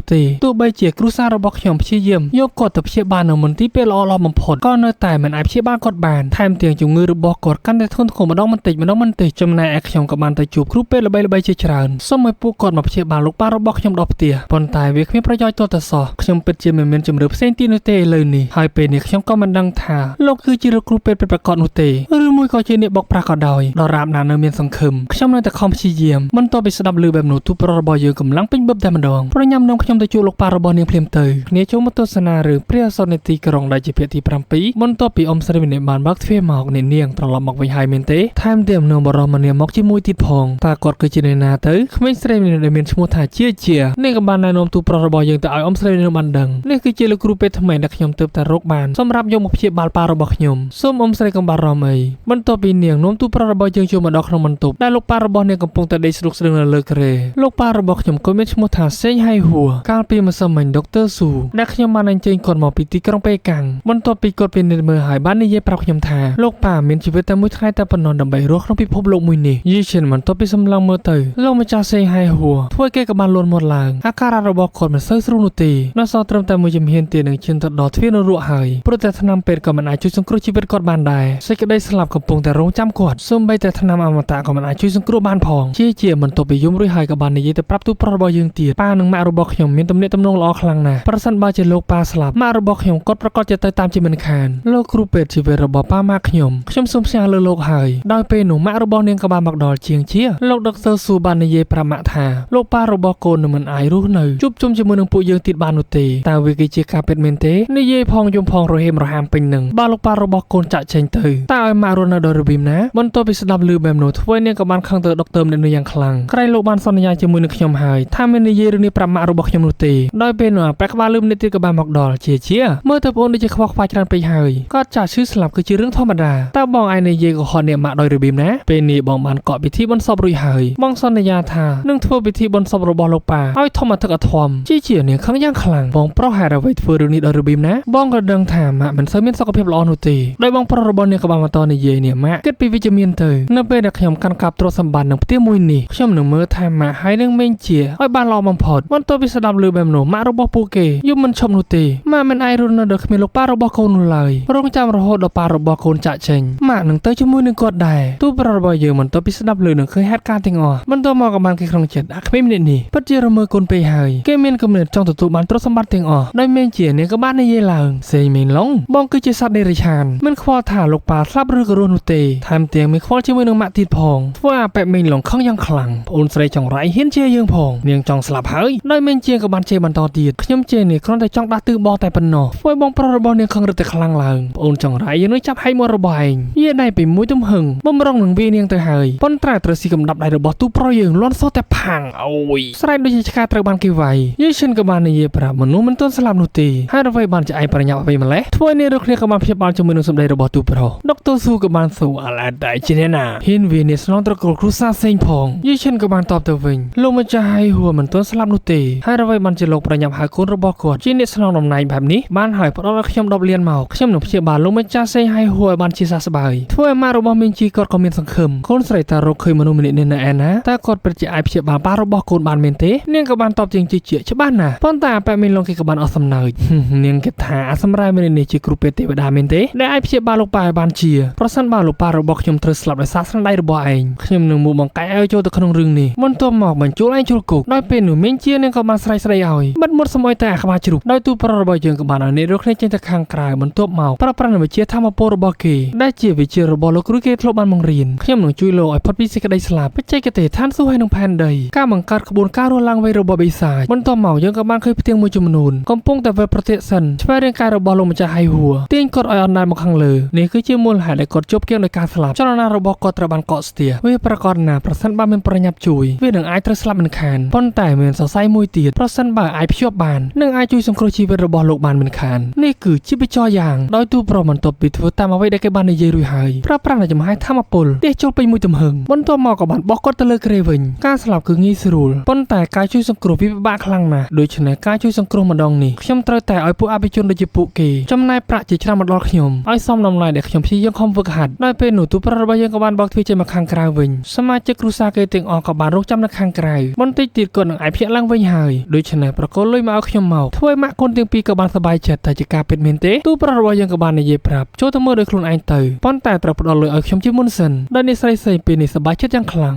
ទេទោះបីជាគ្រួសាររបស់ខ្ញុំព្យាយាមយកគាត់ទៅព្យាបាលនៅមន្ទីរពេទ្យល្អៗបំផុតក៏នៅតែមិនអាចព្យាបាលគាត់បានថែមទាំងជំងឺរបស់គាត់កាន់តែធ្ងន់ធ្ងរម្ដងបន្តិចម្ដងបន្តិចចំណែកឯខ្ញុំក៏បានទៅជួបគ្រូពេទ្យល្បីៗជាច្រើនសូមឲ្យពួកគាត់មកព្យាបាលលោកប៉ារបស់ខ្ញុំដល់ផ្ទះប៉ុន្តែវាគ្មានប្រយោជន៍ទាល់តែសោះខ្ញុំពិតជាមិនមានជម្រើសផ្សេងទៀតនោះទេឥឡូវនេះហើយពេលនេះខ្ញុំក៏មិនដឹងថាលោកគឺជាលោកគ្រូពេទ្យពិតប្រាកដនោះទេឬមួយក៏ជាអ្នកបោកប្រាស់ក៏ដោយដរាបណានៅមានសង្ឃឹមខ្ញុំនៅតែខំព្យាយាមបន្ទាប់ពីស្ដាប់ឮបែបនោះទូប្រុសរបស់យើងកម្លាំងពេញបឹបតែម្ដងប្រញាប់នាំខ្ញុំទៅជួបលោកប៉ារបស់នាងភ្លាមទៅគ្នាចូលមកទស្សនារឿងព្រះអសរនៃទីក្រុងដែលជាភាគទី7បន្ទាប់ពីអ៊ំស្រីម្នាក់បានបើកទ្វារមកអ្នកនាងត្រឡប់មកវិញហើយមែនទេថែមទាំងនាំបរិសម្នាក់មកជាមួយទៀតផងតើគាត់គឺជាអ្នកណាទៅក្មេងស្រីម្នាក់ដែលមានឈ្មោះថាជាជានាងក៏បានណែនាំទូប្រុសរបស់យើងទៅឲ្យអ៊ំស្រីនោះបានដឹងនេះគឺជាលោកគ្រូពេទ្យថ្មីដែលខ្ញុំទើបតែរកបានសម្រាប់យកមកព្យាបាលប៉ារបស់ខ្ញុំសូមអ៊ំស្រីកុំបារម្ភអីបន្ទាប់ពីនាងនាំទូប្រុសរបស់យើងចូលមកដល់ក្នុងបន្ទប់ដែលលោកប៉ារបស់នាងកំពុងតែដេកស្រុកស្រឿងនៅលើគ្រែលោកប៉ារបស់ខ្ញុំក៏មានឈ្មោះថាសេងហៃហួរកាលពីម្សិលមិញដុកទ័រស៊ូដែលខ្ញុំបានអញ្ជើញគាត់មកពីទីក្រុងប៉េកាំងបន្ទាប់ពីគាត់ពិនិត្យមើលហើយបាននិយាយប្រាប់ខ្ញុំថាលោកប៉ាមានជីវិតតែមួយថ្ងៃតែប៉ុណ្ណោះដើម្បីរស់ក្នុងពិភពលោកមួយនេះយីឈិនបន្ទាប់ពីសម្លឹងមើលទៅលោកម្ចាស់សេងហៃហួរធ្វើគេក៏បានលួនមាត់ឡើងអាការៈរបស់គាត់មិនសូវស្រួលនោះទេនៅសល់ត្រឹមតែមួយជំហានទៀតនឹងឈានទៅដល់ទ្វារនរកហើយព្រោះតែថ្នាំពេទ្យក៏មិនអាចជួយសង្គ្រោះជីវិតគាត់បានដែរសេចក្តីស្លាប់កំពុងតែរងចាំគាត់សូម្បីតែថ្នាំអមតៈក៏មិនអាចជួយសង្គ្រោះបានផងជាបន្ទាប់ពីយំរួចហើយក៏បាននិយាយទៅប្រាប់ទូប្រុសរបស់យើងទៀតប៉ានិងម៉ាក់របស់ខ្ញុំមានទំនាក់ទំនងល្អខ្លាំងណាស់ប្រសិនបើជាលោកប៉ាស្លាប់ម៉ាក់របស់ខ្ញុំគាត់ប្រកាសជាទៅតាមជាមិនខានលោកគ្រូពេទ្យជីវិតរបស់ប៉ាម៉ាក់ខ្ញុំខ្ញុំសូមផ្ញើលើលោកហើយដោយពេលនោះម៉ាក់របស់នាងក៏បានមកដល់ជាងជាលោកដុកទ័រស៊ូបាននិយាយប្រាប់ម៉ាក់ថាលោកប៉ារបស់កូននឹងមិនអាចរស់នៅជួបជុំជាមួយនឹងពួកយើងទៀតបាននោះទេតើវាគឺជាការពិតមែនទេនិយាយផងយំផងរហេមរហាមពេញនឹងបើលោកប៉ារបស់កូនចាក់ចេញទៅតើឲ្យម៉ាក់រស់នៅដោយរបៀបណាបន្ទាប់ពីស្ដាប់ឮបែបនោះធ្វើនាងក៏បានខឹងទៅដុកទ័រម្នាក់នោះយ៉ាងខ្លាំងក្រែងលោកបានសន្យាជាមួយនឹងខ្ញុំហើយថាមិននិយាយរឿងនេះប្រាប់ម៉ាក់របស់ខ្ញុំនោះទេដោយពេលនោះអាប៉ែក្បាលលឺម្នាក់ទៀតក៏បានមកដល់ជាមើលទៅបងដូចជាខ្វល់ខ្វាយច្រើនពេកហើយគាត់ចាស់ឈឺស្លាប់គឺជារឿងធម្មតាតើបងឯងនិយាយកុហកអ្នកម៉ាក់ដោយរបៀបណាពេលនេះបងបានកក់ពិធីបុណ្យសពរួចហើយបងសន្យាថានឹងធ្វើពិធីបុណ្យសពរបស់លោកប៉ាឲ្យធំអធិកអធមជានាងខឹងយ៉ាងខ្លាំងបងប្រុសហេតុអ្វីធ្វើរឿងនេះដោយរបៀបណាបងក៏ដឹងថាម៉ាក់មិនសូវមានសុខភាពល្អនោះទេដោយបងប្រុសរបស់នាងក៏បានបន្តនិយាយនេះម៉ាក់គិតពីវិជ្ជមានទៅនៅពេលដែលខ្ញុំកាន់កាប់ទ្រព្យសម្បត្តិនឹងផ្ទះមួយនេះខ្ញុំនឹងមើលថែម៉ាក់ហើយនឹងមេងជាឲ្យបានល្អបំផុតបន្ទាប់ពីស្ដាប់ឮបែបនោះម៉ាក់របស់ពួកគេយំមិនឈប់នោះទេម៉ាក់មិនអាចរស់នៅដោយគ្មានលោកប៉ារបស់កូននោះឡើយរងចាំរហូតដល់ប៉ារបស់កូនចាក់ចេញម៉ាក់នឹងទៅជាមួយនឹងគាត់ដែរទូប្រុសរបស់យើងបន្ទាប់ពីស្ដាប់ឮនឹងឃើញហេតុការណ៍ទាំងអស់បន្ទាប់មកក៏បានគេក្នុងចិត្តអាក្មេងម្នាក់នេះពិតជារមើលកូនពេកហើយគេមានគំនិតចង់ទទួលបានទ្រព្យសម្បត្តិទាំងអស់ដោយមេងជានាងក៏បាននិយាយឡើងសេងមេងឡុងបងគឺជាសត្វនិរិឆានមិនខ្វល់ថាលោកប៉ាស្លាប់ឬក៏រស់នោះទេថែមទាំងមានខ្វល់ជាមួយនឹងម៉ាក់ទៀតផងធ្វើអាប៉ែមេងឡុងខឹងយ៉ាងខ្លាំងប្អូនស្រីចង្រៃហ៊ានជេរយើងផងនាងចង់ស្លាប់ហើយដោយមេងជាក៏បានជេរបន្តទៀតខ្ញុំជេរនេះគ្រាន់តែចង់ដាស់ទឺបងតែប៉ុណ្ណោះធ្វើបងប្រុសរបស់នាងខឹងរឹតតែខ្លាំងឡើងប្អូនចង្រៃយើងនឹងចាប់ហែកមាត់របស់ឯងយាដៃពីមួយទំហឹងបំរុងនឹងវានាងទៅហើយប៉ុន្តែត្រូវស៊ីកំដាប់ដៃរបស់ទូប្រុសយើងលន់សោះតែផាំងអូយស្រែកដូចជាឆ្កែត្រូវបានគេវាយយេសិនក៏បាននិយាយប្រាប់មនុស្សមិនទាន់ស្លាប់នោះទេហើយអ្វីបានជាឯងប្រញាប់អ្វីម្លេះធ្វើនាងរកគ្នាក៏បានព្យាបាលជាមួយនឹងសម្ដីរបស់ទូប្រុសដុកទ័រស៊ូក៏បានសួរអាឡែតៃជាអ្នកណាហ៊ានវានេះស្នងត្រកូលគ្រួសារសេងផងយេសិនក៏បានតបទៅវិញលោកម្ចាស់ហៃហួរមិនទាន់ស្លាប់នោះទេហើយអ្វីបានជាលោកប្រញាប់ហៅកូនរបស់គាត់ជាអ្នកស្នងតំណែងបែបនេះបានហើយផ្ដល់ឲ្យខ្ញុំ10លានមកខ្ញុំនឹងព្យាបាលលោកម្ចាស់សេងហៃហួរឲ្យបានជាសះស្បើយធ្វើឲ្យម៉ាក់របស់មីងជីគាត់ក៏មានសង្ឃឹមកូនស្រីតារកឃើញមនុស្សម្នាក់នេះនៅឯណាតើគាត់ពិតជាអាចព្យាបាលប៉ារបស់កូនបានមែនទេនាងក៏បានតបជាងជាច្បាស់ណាស់ប៉ុន្តែអាប៉ែមីងឡុងគេក៏បានអស់សំណើចនាងគិតថាអាសម្រាយម្នាក់នេះជាគ្រូពេទ្យទេវតាមែនទេដែលអាចព្យាបាលលោកប៉ាឲ្យបានជាប្រសិនបើលោកប៉ារបស់ខ្ញុំត្រូវស្លាប់ដោយសារស្នាដៃរបស់ឯងខ្ញុំនឹងមួបង្កាច់ឲ្យចូលទៅក្នុងរឿងនេះបន្ទាប់មកបញ្ចូលឯងចូលគុកដោយពេលនោះមីងជានាងក៏បានស្រែកស្ដីឲ្យបិទមុតសម័យតែអាក្បាលជ្រូកដោយទូប្រុសរបស់យើងក៏បានឲ្យអ្នករកគ្នាចេញទៅខាងក្រៅបន្ទាប់មកប្រើប្រាស់វិជ្ជាធម្មពលរបស់គេដែលជាវិជ្ជារបស់លោកគ្រូគេធ្លាប់បានបង្រៀនខ្ញុំនឹងជួយលោកឲ្យផុតពីសេចក្តីស្លាប់បច្ចេកទេសឋានសួគ៌ហើយនឹងផែនដីការបង្កើតក្បួនការរស់ឡើងវិញរបស់បិសាចបន្ទាប់មកយើងក៏បានឃើញផ្ទាំងមួយចំនួនកំពុងតែវិលប្រតិសិនឆ្វេងរាងកាយរបស់លោកម្ចាស់ហៃហួរទាញគាត់ឲ្យអណ្ដែតមកខាងលើនេះគឺជាមូលហេតុដែលគាត់ជប់គៀងដោយការស្លាប់ចលនារបស់គាត់ត្រូវបានកកស្ទះវាប្រកាសណាប្រសិនបើមានប្រញាប់ជួយវានឹងអាចត្រូវស្លាប់មិនខានប៉ុន្តែមានសរសៃមួយទៀតប្រសិនបើអាចភ្ជាប់បាននឹងអាចជួយសង្គ្រោះជីវិតរបស់លោកបានមិនខាននេះគឺជាបច្ចរយ៉ាងដោយទូប្រុសបន្ទាប់ពីធ្វើតាមអ្វីដែលគេបាននិយាយរួចហើយប្រើប្រាស់នូវចំហាយធម្មពលទះចូលពេញមួយទំហឹងបន្ទាប់មកក៏បានបោះគាត់ទៅលើគ្រែវិញការស្លាប់គឺងាយស្រួលប៉ុន្តែការជួយសង្គ្រោះវាពិបាកខ្លាំងណាស់ដូច្នេះការជួយ ជួយសង្គ្រោះម្ដងនេះខ្ញុំត្រូវតែឲ្យពួកអភិជនដូចជាពួកគេចំណាយប្រាក់ជាច្រើនមកដល់ខ្ញុំឲ្យសមតម្លៃដែលខ្ញុំព្យាយាមខំហ្វឹកហាត់ដោយពេលនោះទូប្រុសរបស់យើងក៏បានបើកទ្វារចេញមកខាងក្រៅវិញសមាជិកគ្រួសារគេទាំងអស់ក៏បានរងចាំនៅខាងក្រៅបន្តិចទៀតគាត់នឹងអាចភ្ញាក់ឡើងវិញហើយដូច្នេះប្រគល់លុយមកឲ្យខ្ញុំមកធ្វើឲ្យម៉ាក់កូនទាំងពីរក៏បានសប្បាយចិត្តតែជាការពិតមែនទេទូប្រុសរបស់យើងក៏បាននិយាយប្រាប់ចូលទៅមើលដោយខ្លួនឯងទៅប៉ុន្តែត្រូវផ្ដល់លុយឲ្យខ្ញុំជាមុនសិនដោយនេះស្រីស្រីពេលនេះសប្បាយចិត្តយ៉ាងខ្លាំ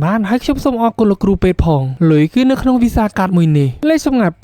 ងបានហើយខ្ញុំសូមអរគុណលោកគ្រូពេទ្យផងលុយគឺនៅក្នុងវីសាកាតមួយនេះលេខសម្ងាត់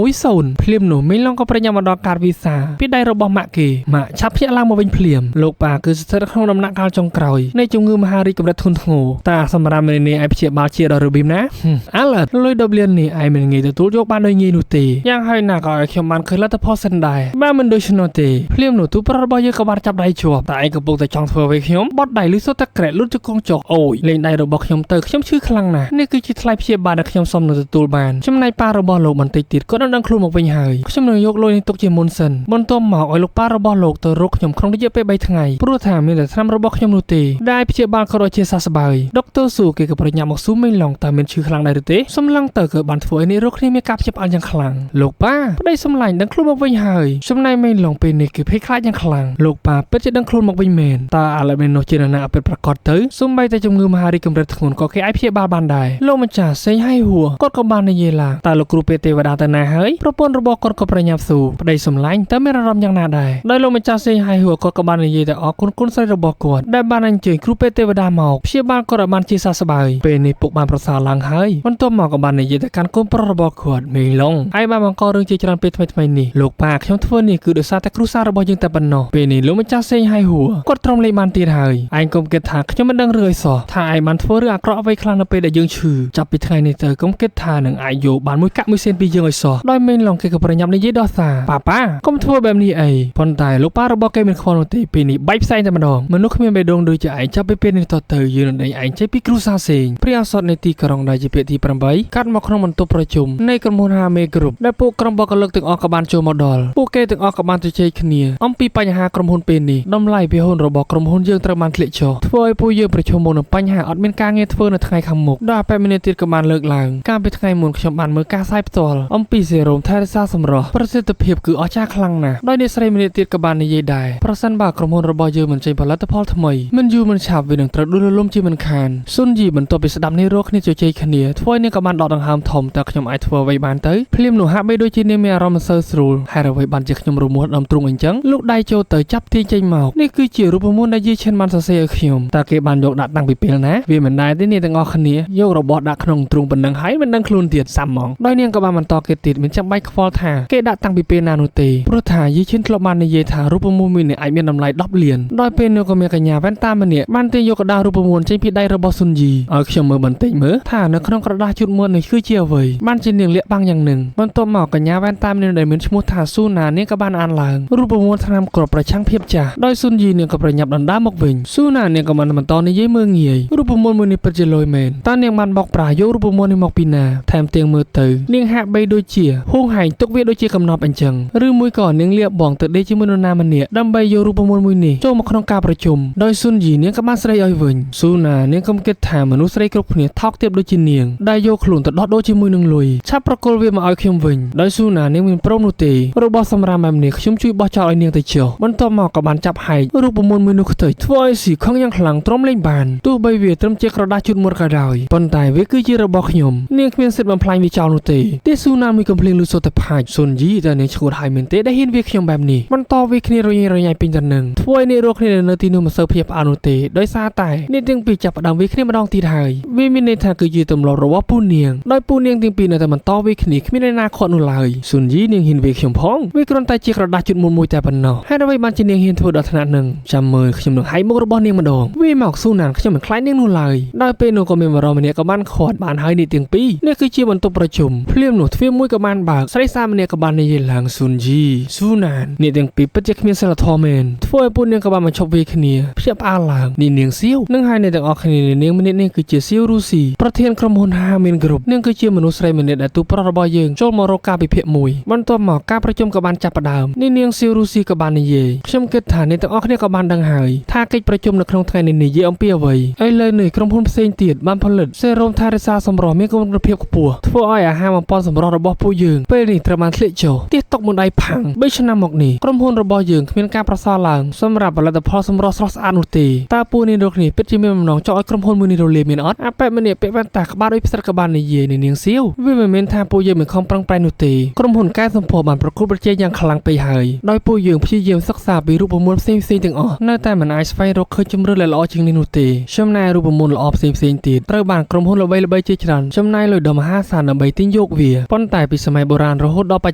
510ភ្លាមនោះមីឡុងក៏ប្រញាប់មកដល់កាតវីសាពីដៃរបស់ម៉ាក់គេម៉ាក់ឆាប់ភ្ញាក់ឡើងមកវិញភ្លាមលោកប៉ាគឺស្ថិតក្នុងដំណាក់កាលចុងក្រោយនៃជំងឺមហារីកកម្រិតធ្ងន់ធ្ងរតាសម្រាប់នេះឯព្យាបាលជាដល់របៀបណាអាឡលុយ10លាននេះឯមិនងាយទទួលយកបានដោយងាយនោះទេយ៉ាងហើយណាក៏ឲ្យខ្ញុំបានឃើញលទ្ធផលសិនដែរបើមិនដូច្នោះទេភ្លាមនោះទូប្រុសរបស់យើងក៏បានចាប់ដៃជាប់តែឯងកំពុងតែចង់ធ្វើអ្វីខ្ញុំបត់ដៃលឺសុទ្ធតែក្រែកលូតជង្គង់ចុះអូយលេងដៃរបស់ខ្ញុំទៅខ្ញុំឈឺខ្លាំងណាស់នេះគឺជាថ្លៃព្យាបាលដែលខ្ញុំសូមនឹងទទួលបានចំណែកប៉ារបស់លោកបន្តិចទៀតគាត់នឹងដឹងខ្លួនមកវិញហើយខ្ញុំនឹងយកលុយនេះទុកជាមុនសិនបន្ទាប់មកឲ្យលោកប៉ារបស់លោកទៅរកខ្ញុំក្នុងរយៈពេល3ថ្ងៃព្រោះថាមានតែថ្នាំរបស់ខ្ញុំនោះទេដែលព្យាបាលក៏ដូចជាសះស្បើយដុកទ័រស៊ូគេក៏ប្រញាប់មកស៊ូមេងឡុងតើមានឈឺខ្លាំងដែរឬទេសំឡឹងទៅក៏បានធ្វើឲ្យនេះរកគ្នាមានការភ្ញាក់ផ្អើលយ៉ាងខ្លាំងលោកប៉ាប្តីសំឡាញ់ដឹងខ្លួនមកវិញហើយចំណែកមេងឡុងពេលនេះគឺភ័យខ្លាចយ៉ាងខ្លាំងលោកប៉ាពិតជាដឹងខ្លួនមកវិញមែនតើអាឡែមែននោះជានរណាពិតប្រាកដទៅសូម្បីតែជំងឺមហារីកកម្រិតធ្ងន់ក៏គេអាចព្យាបាលបានដែរលោកម្ចាស់សេងហៃហួរគាត់ក៏បាននិយាយឡើងតើលោកគ្រូពេទ្យទេវតាទៅណាហើយប្រពន្ធរបស់គាត់ក៏ប្រញាប់ស៊ូប្តីសំឡាញ់តើមានអារម្មណ៍យ៉ាងណាដែរដោយលោកម្ចាស់សេងហៃហួរគាត់ក៏បាននិយាយទៅអរគុណគុណស្រីរបស់គាត់ដែលបានអញ្ជើញគ្រូពេទ្យទេវតាមកព្យាបាលគាត់ឲ្យបានជាសះស្បើយពេលនេះពុកបានប្រសើរឡើងហើយបន្ទាប់មកក៏បាននិយាយទៅកាន់កូនប្រុសរបស់គាត់មេងឡុងឯងបានបង្ករឿងជាច្រើនពេលថ្មីៗនេះលោកប៉ាខ្ញុំធ្វើនេះគឺដោយសារតែគ្រួសាររបស់យើងតែប៉ុណ្ណោះពេលនេះលោកម្ចាស់សេងហៃហួរគាត់ទ្រាំលេងបានទៀតហើយឯងកុំគិតថាខ្ញុំមិនដឹងរឿងអីសោះថាឯងបានធ្វើរឿងអាក្រក់អ្វីខ្លះនៅពេលដែលយើងឈឺចាប់ពីថ្ងៃនេះទៅកុំគិតថានឹងអាចយកបានមួយកាក់មួយសេនពីយើងឲ្យសោះដោយមេងឡុងគេក៏ប្រញាប់និយាយដល់សារប៉ាប៉ាកុំធ្វើបែបនេះអីប៉ុន្តែលោកប៉ារបស់គេមិនខ្វល់នោះទេពេលនេះបែកផ្សែងតែម្ដងមនុស្សគ្មានបេះដូងដូចជាឯងចាប់ពីពេលនេះតទៅយើងនឹងដេញឯងចេញពីគ្រួសារសេងព្រះឱសថនៃទីក្រុងដែលជាពាក្យទី8កាត់មកក្នុងបន្ទប់ប្រជុំនៃក្រុមហ៊ុនហាមេគ្រប់ដែលពួកក្រុមបុគ្គលិកទាំងអស់ក៏បានចូលមកដល់ពួកគេទាំងអស់ក៏បានជជែកគ្នាអំពីបញ្ហាក្រុមហ៊ុនពេលនេះតម្លៃភាគហ៊ុនរបស់ក្រុមហ៊ុនយើងត្រូវបានធ្លាក់ចុះធ្វើឲ្យពួកយើងប្រឈមមុខនឹងបញ្ហាអត់មានការងារធ្វើនៅថ្ងៃខាងមុខដល់ពេលមានទៀតក៏បានលើកឡើងកាលពីថ្ងៃមុនខ្ញុំបានមើលការផ្សាយផ្ទាល់អំពីសេរ៉ូមថែរក្សាសម្រស់ប្រសិទ្ធភាពគឺអស្ចារ្យខ្លាំងណាស់ដោយអ្នកស្រីម្នាក់ទៀតក៏បាននិយាយដែរប្រសិនបើក្រុមហ៊ុនរបស់យើងមិនចេញផលិតផលថ្មីមិនយូរមិនឆាប់វានឹងត្រូវដួលរលំជាមិនខានស៊ុនយីបន្ទាប់ពីស្ដាប់នេះរកគ្នាជជែកគ្នាធ្វើឲ្យនាងក៏បានដកដង្ហើមធំតើខ្ញុំអាចធ្វើអ្វីបានទៅភ្លាមនោះហាក់បីដូចជានាងមានអារម្មណ៍មិនសូវស្រួលហេតុអ្វីបានជាខ្ញុំរមាស់ដើមទ្រូងអញ្ចឹងលោកដៃចូលទៅចាប់ទាញចេញមកនេះគឺជារូបមន្តដែលយីឈិនបានសរសេរឲ្យខ្ញុំតើគេបានយកដាក់តាំងពីពេលណាវាមិនដែរទេអ្នកទាំងអស់គ្នាយករបស់ដាក់ក្នុងទ្រូងប៉ុណ្ណឹងហើយមិនដឹងខ្លួនទៀតសាំហ្មងដោយនាងក៏បានបន្តគេទៀតមិនចាំបាច់ខ្វល់ថាគេដាក់តាំងពីពេលណានោះទេព្រោះថាយីឈិនធ្លាប់បាននិយាយថារូបមន្តមួយនេះអាចមានតម្លៃ10លានដោយពេលនោះក៏មានកញ្ញាវ៉ែនតាម្នាក់បានទាញយកក្រដាសរូបមន្តចេញពីដៃរបស់ស៊ុនយីឲ្យខ្ញុំមើលបន្តិចមើលថានៅក្នុងក្រដាសជូតមាត់នេះគឺជាអ្វីបានជានាងលាក់បាំងយ៉ាងនឹងបន្ទាប់មកកញ្ញាវ៉ែនតាម្នាក់ដែលមានឈ្មោះថាស៊ូណានាងក៏បានអានឡើងរូបមន្តថ្នាំគ្រាប់ប្រឆាំងភាពចាស់ដោយស៊ុនយីនាងក៏ប្រញាប់ដណ្ដើមមកវិញស៊ូណានាងក៏បានបន្តនិយាយមើងងាយរូបមន្តមួយនេះពិតជាលយមែនតើនាងបានបកប្រាស់យករូបមន្តនេះមកពីណាថែមទាំងមើលទៅនាងហាក់បីដូចជាហួងហែងទុកវាដូចជាកំណប់អញ្ចឹងឬមួយក៏នាងលាបបងទៅដេកជាមួយនរណាម្នាក់ដើម្បីយករូបមន្តមួយនេះចូលមកក្នុងការប្រជុំដោយស៊ុនយីនាងក៏បានស្រីឲ្យវិញស៊ូណានាងកុំគិតថាមនុស្សស្រីគ្រប់គ្នាថោកទាបដូចជានាងដែលយកខ្លួនទៅដោះដូរជាមួយនឹងលុយឆាប់ប្រគល់វាមកឲ្យខ្ញុំវិញដោយស៊ូណានាងមិនព្រមនោះទេរបស់សម្រាប់បែបនេះខ្ញុំជួយបោះចោលឲ្យនាងទៅចុះបន្ទាប់មកក៏បានចាប់ហែករូបមន្តមួយនោះខ្ទេចធ្វើឲ្យស៊ីខឹងយ៉ាងខ្លាំងទ្រាំលេងបានទោះបីវាត្រឹមជាក្រដាសជូតមាត់ក៏ដោយប៉ុន្តែវាគឺជារបស់ខ្ញុំនាងគ្មានសិទ្ធិបំផ្លាញវាចោលនោះទេទេស៊ូណាមួយកំភ្លៀងលឺសូត្រតែផាច់ស៊ុនយីតើនាងឈួតហើយមែនទេដែលហ៊ានវាខ្ញុំបែបនេះបន្តវាគ្នារញ៉េរញ៉ៃពេញទៅនឹងធ្វើឲ្យអ្នករកគ្នានៅទីនោះមិនសូវភ្ញាក់ផ្អើលនោះទេដោយសារតែអ្នកទាំងពីរចាប់ផ្ដើមវាគ្នាម្ដងទៀតហើយវាមានន័យថាគឺជាទម្លាប់របស់ពូនាងដោយពូនាងទាំងពីរនៅតែបន្តវាគ្នាគ្មានអ្នកណាខាត់នោះឡើយស៊ុនយីនាងហ៊ានវាខ្ញុំផងវាគ្រាន់តែជាក្រដាសជូតមុនមួយតែប៉ុណ្ណោះហេតុអ្វីបានជានាងហ៊ានធ្វើដល់ថ្នាក់នឹងចាំមើលខ្ញុំនឹងហែកមុខរបស់នាងម្ដងវាមកស៊ូណានខ្ញុំមិនខ្លាចនាងនោះឡើយដោយពេលនោះក៏មានបរិម្នាក់ក៏បានខាត់បានហើយនេះទាំងពីរនេះគឺជាបន្ទប់ប្រជុំភ្លាមនោះទ្វារមួយក៏បានបើកស្រីសាម្នាក់ក៏បាននិយាយឡើងស៊ុនយីស៊ូណាននេះទាំងពីរពិតជាគ្មានសិលធម៌មែនធ្វើឲ្យពួកនាងក៏បានបញ្ឈប់វាគ្នាភ្ញាក់ផ្អើលឡើងនេះនាងសៀវនឹងហើយអ្នកទាំងអស់គ្នានាងម្នាក់នេះគឺជាសៀវរុស្ស៊ីប្រធានក្រុមហ៊ុនហាមានគ្រប់នាងគឺជាមនុស្សស្រីម្នាក់ដែលទូប្រុសរបស់យើងចូលមករកការពិភាក្សាមួយបន្ទាប់មកការប្រជុំក៏បានចាប់ផ្ដើមនេះនាងសៀវរុស្ស៊ីក៏បាននិយាយខ្ញុំគិតថាអ្នកទាំងអស់គ្នាក៏បានដឹងហើយថាកិច្ចប្រជុំនៅក្នុងថ្ងៃនេះនិយាយអំពីអ្វីឥឡូវនេះក្រុមហ៊ុនផ្សេងទៀតបានផលិតសេរ៉ូមថែរក្សាសម្រស់មានគុណភាពខ្ពស់ធ្វើឲ្យអាហារបំពន់សម្រស់របស់ពួក ពួកយើងពេលនេះត្រូវបានធ្លាក់ចុះទៀសតុកមួយដៃផាំង3ឆ្នាំមកនេះក្រុមហ៊ុនរបស់យើងគ្មានការប្រសើរឡើងសម្រាប់ផលិតផលសម្រស់ស្រស់ស្អាតនោះទេតើពួកនាងរកនេះពិតជាមានបំណងចង់ឲ្យក្រុមហ៊ុនមួយនេះរលាយមានអត់អាប៉ែម្នាក់ពាក់វ៉ែនតាក្បាលដូចផ្សិតក៏បាននិយាយនៅនាងសៀវវាមិនមែនថាពួកយើងមិនខំប្រឹងប្រែងនោះទេក្រុមហ៊ុនកែសម្ផស្សបានប្រកួតប្រជែងយ៉ាងខ្លាំងពេកហើយដោយពួកយើងព្យាយាមសិក្សាពីរូបមន្តផ្សេងៗទាំងអស់នៅតែមិនអាចស្វែងរកឃើញជម្រើសល្អជាងនេះនោះទេចំណែករូបមន្តល្អផ្សេងៗទៀតត្រូវបានក្រុមហ៊ុនល្បីៗជាច្រើនចំណាយលុយដ៏មហាសាលដើម្បីទិញយកវាប៉ុន្តែពីសម័យបុរាណរហូតដល់បច្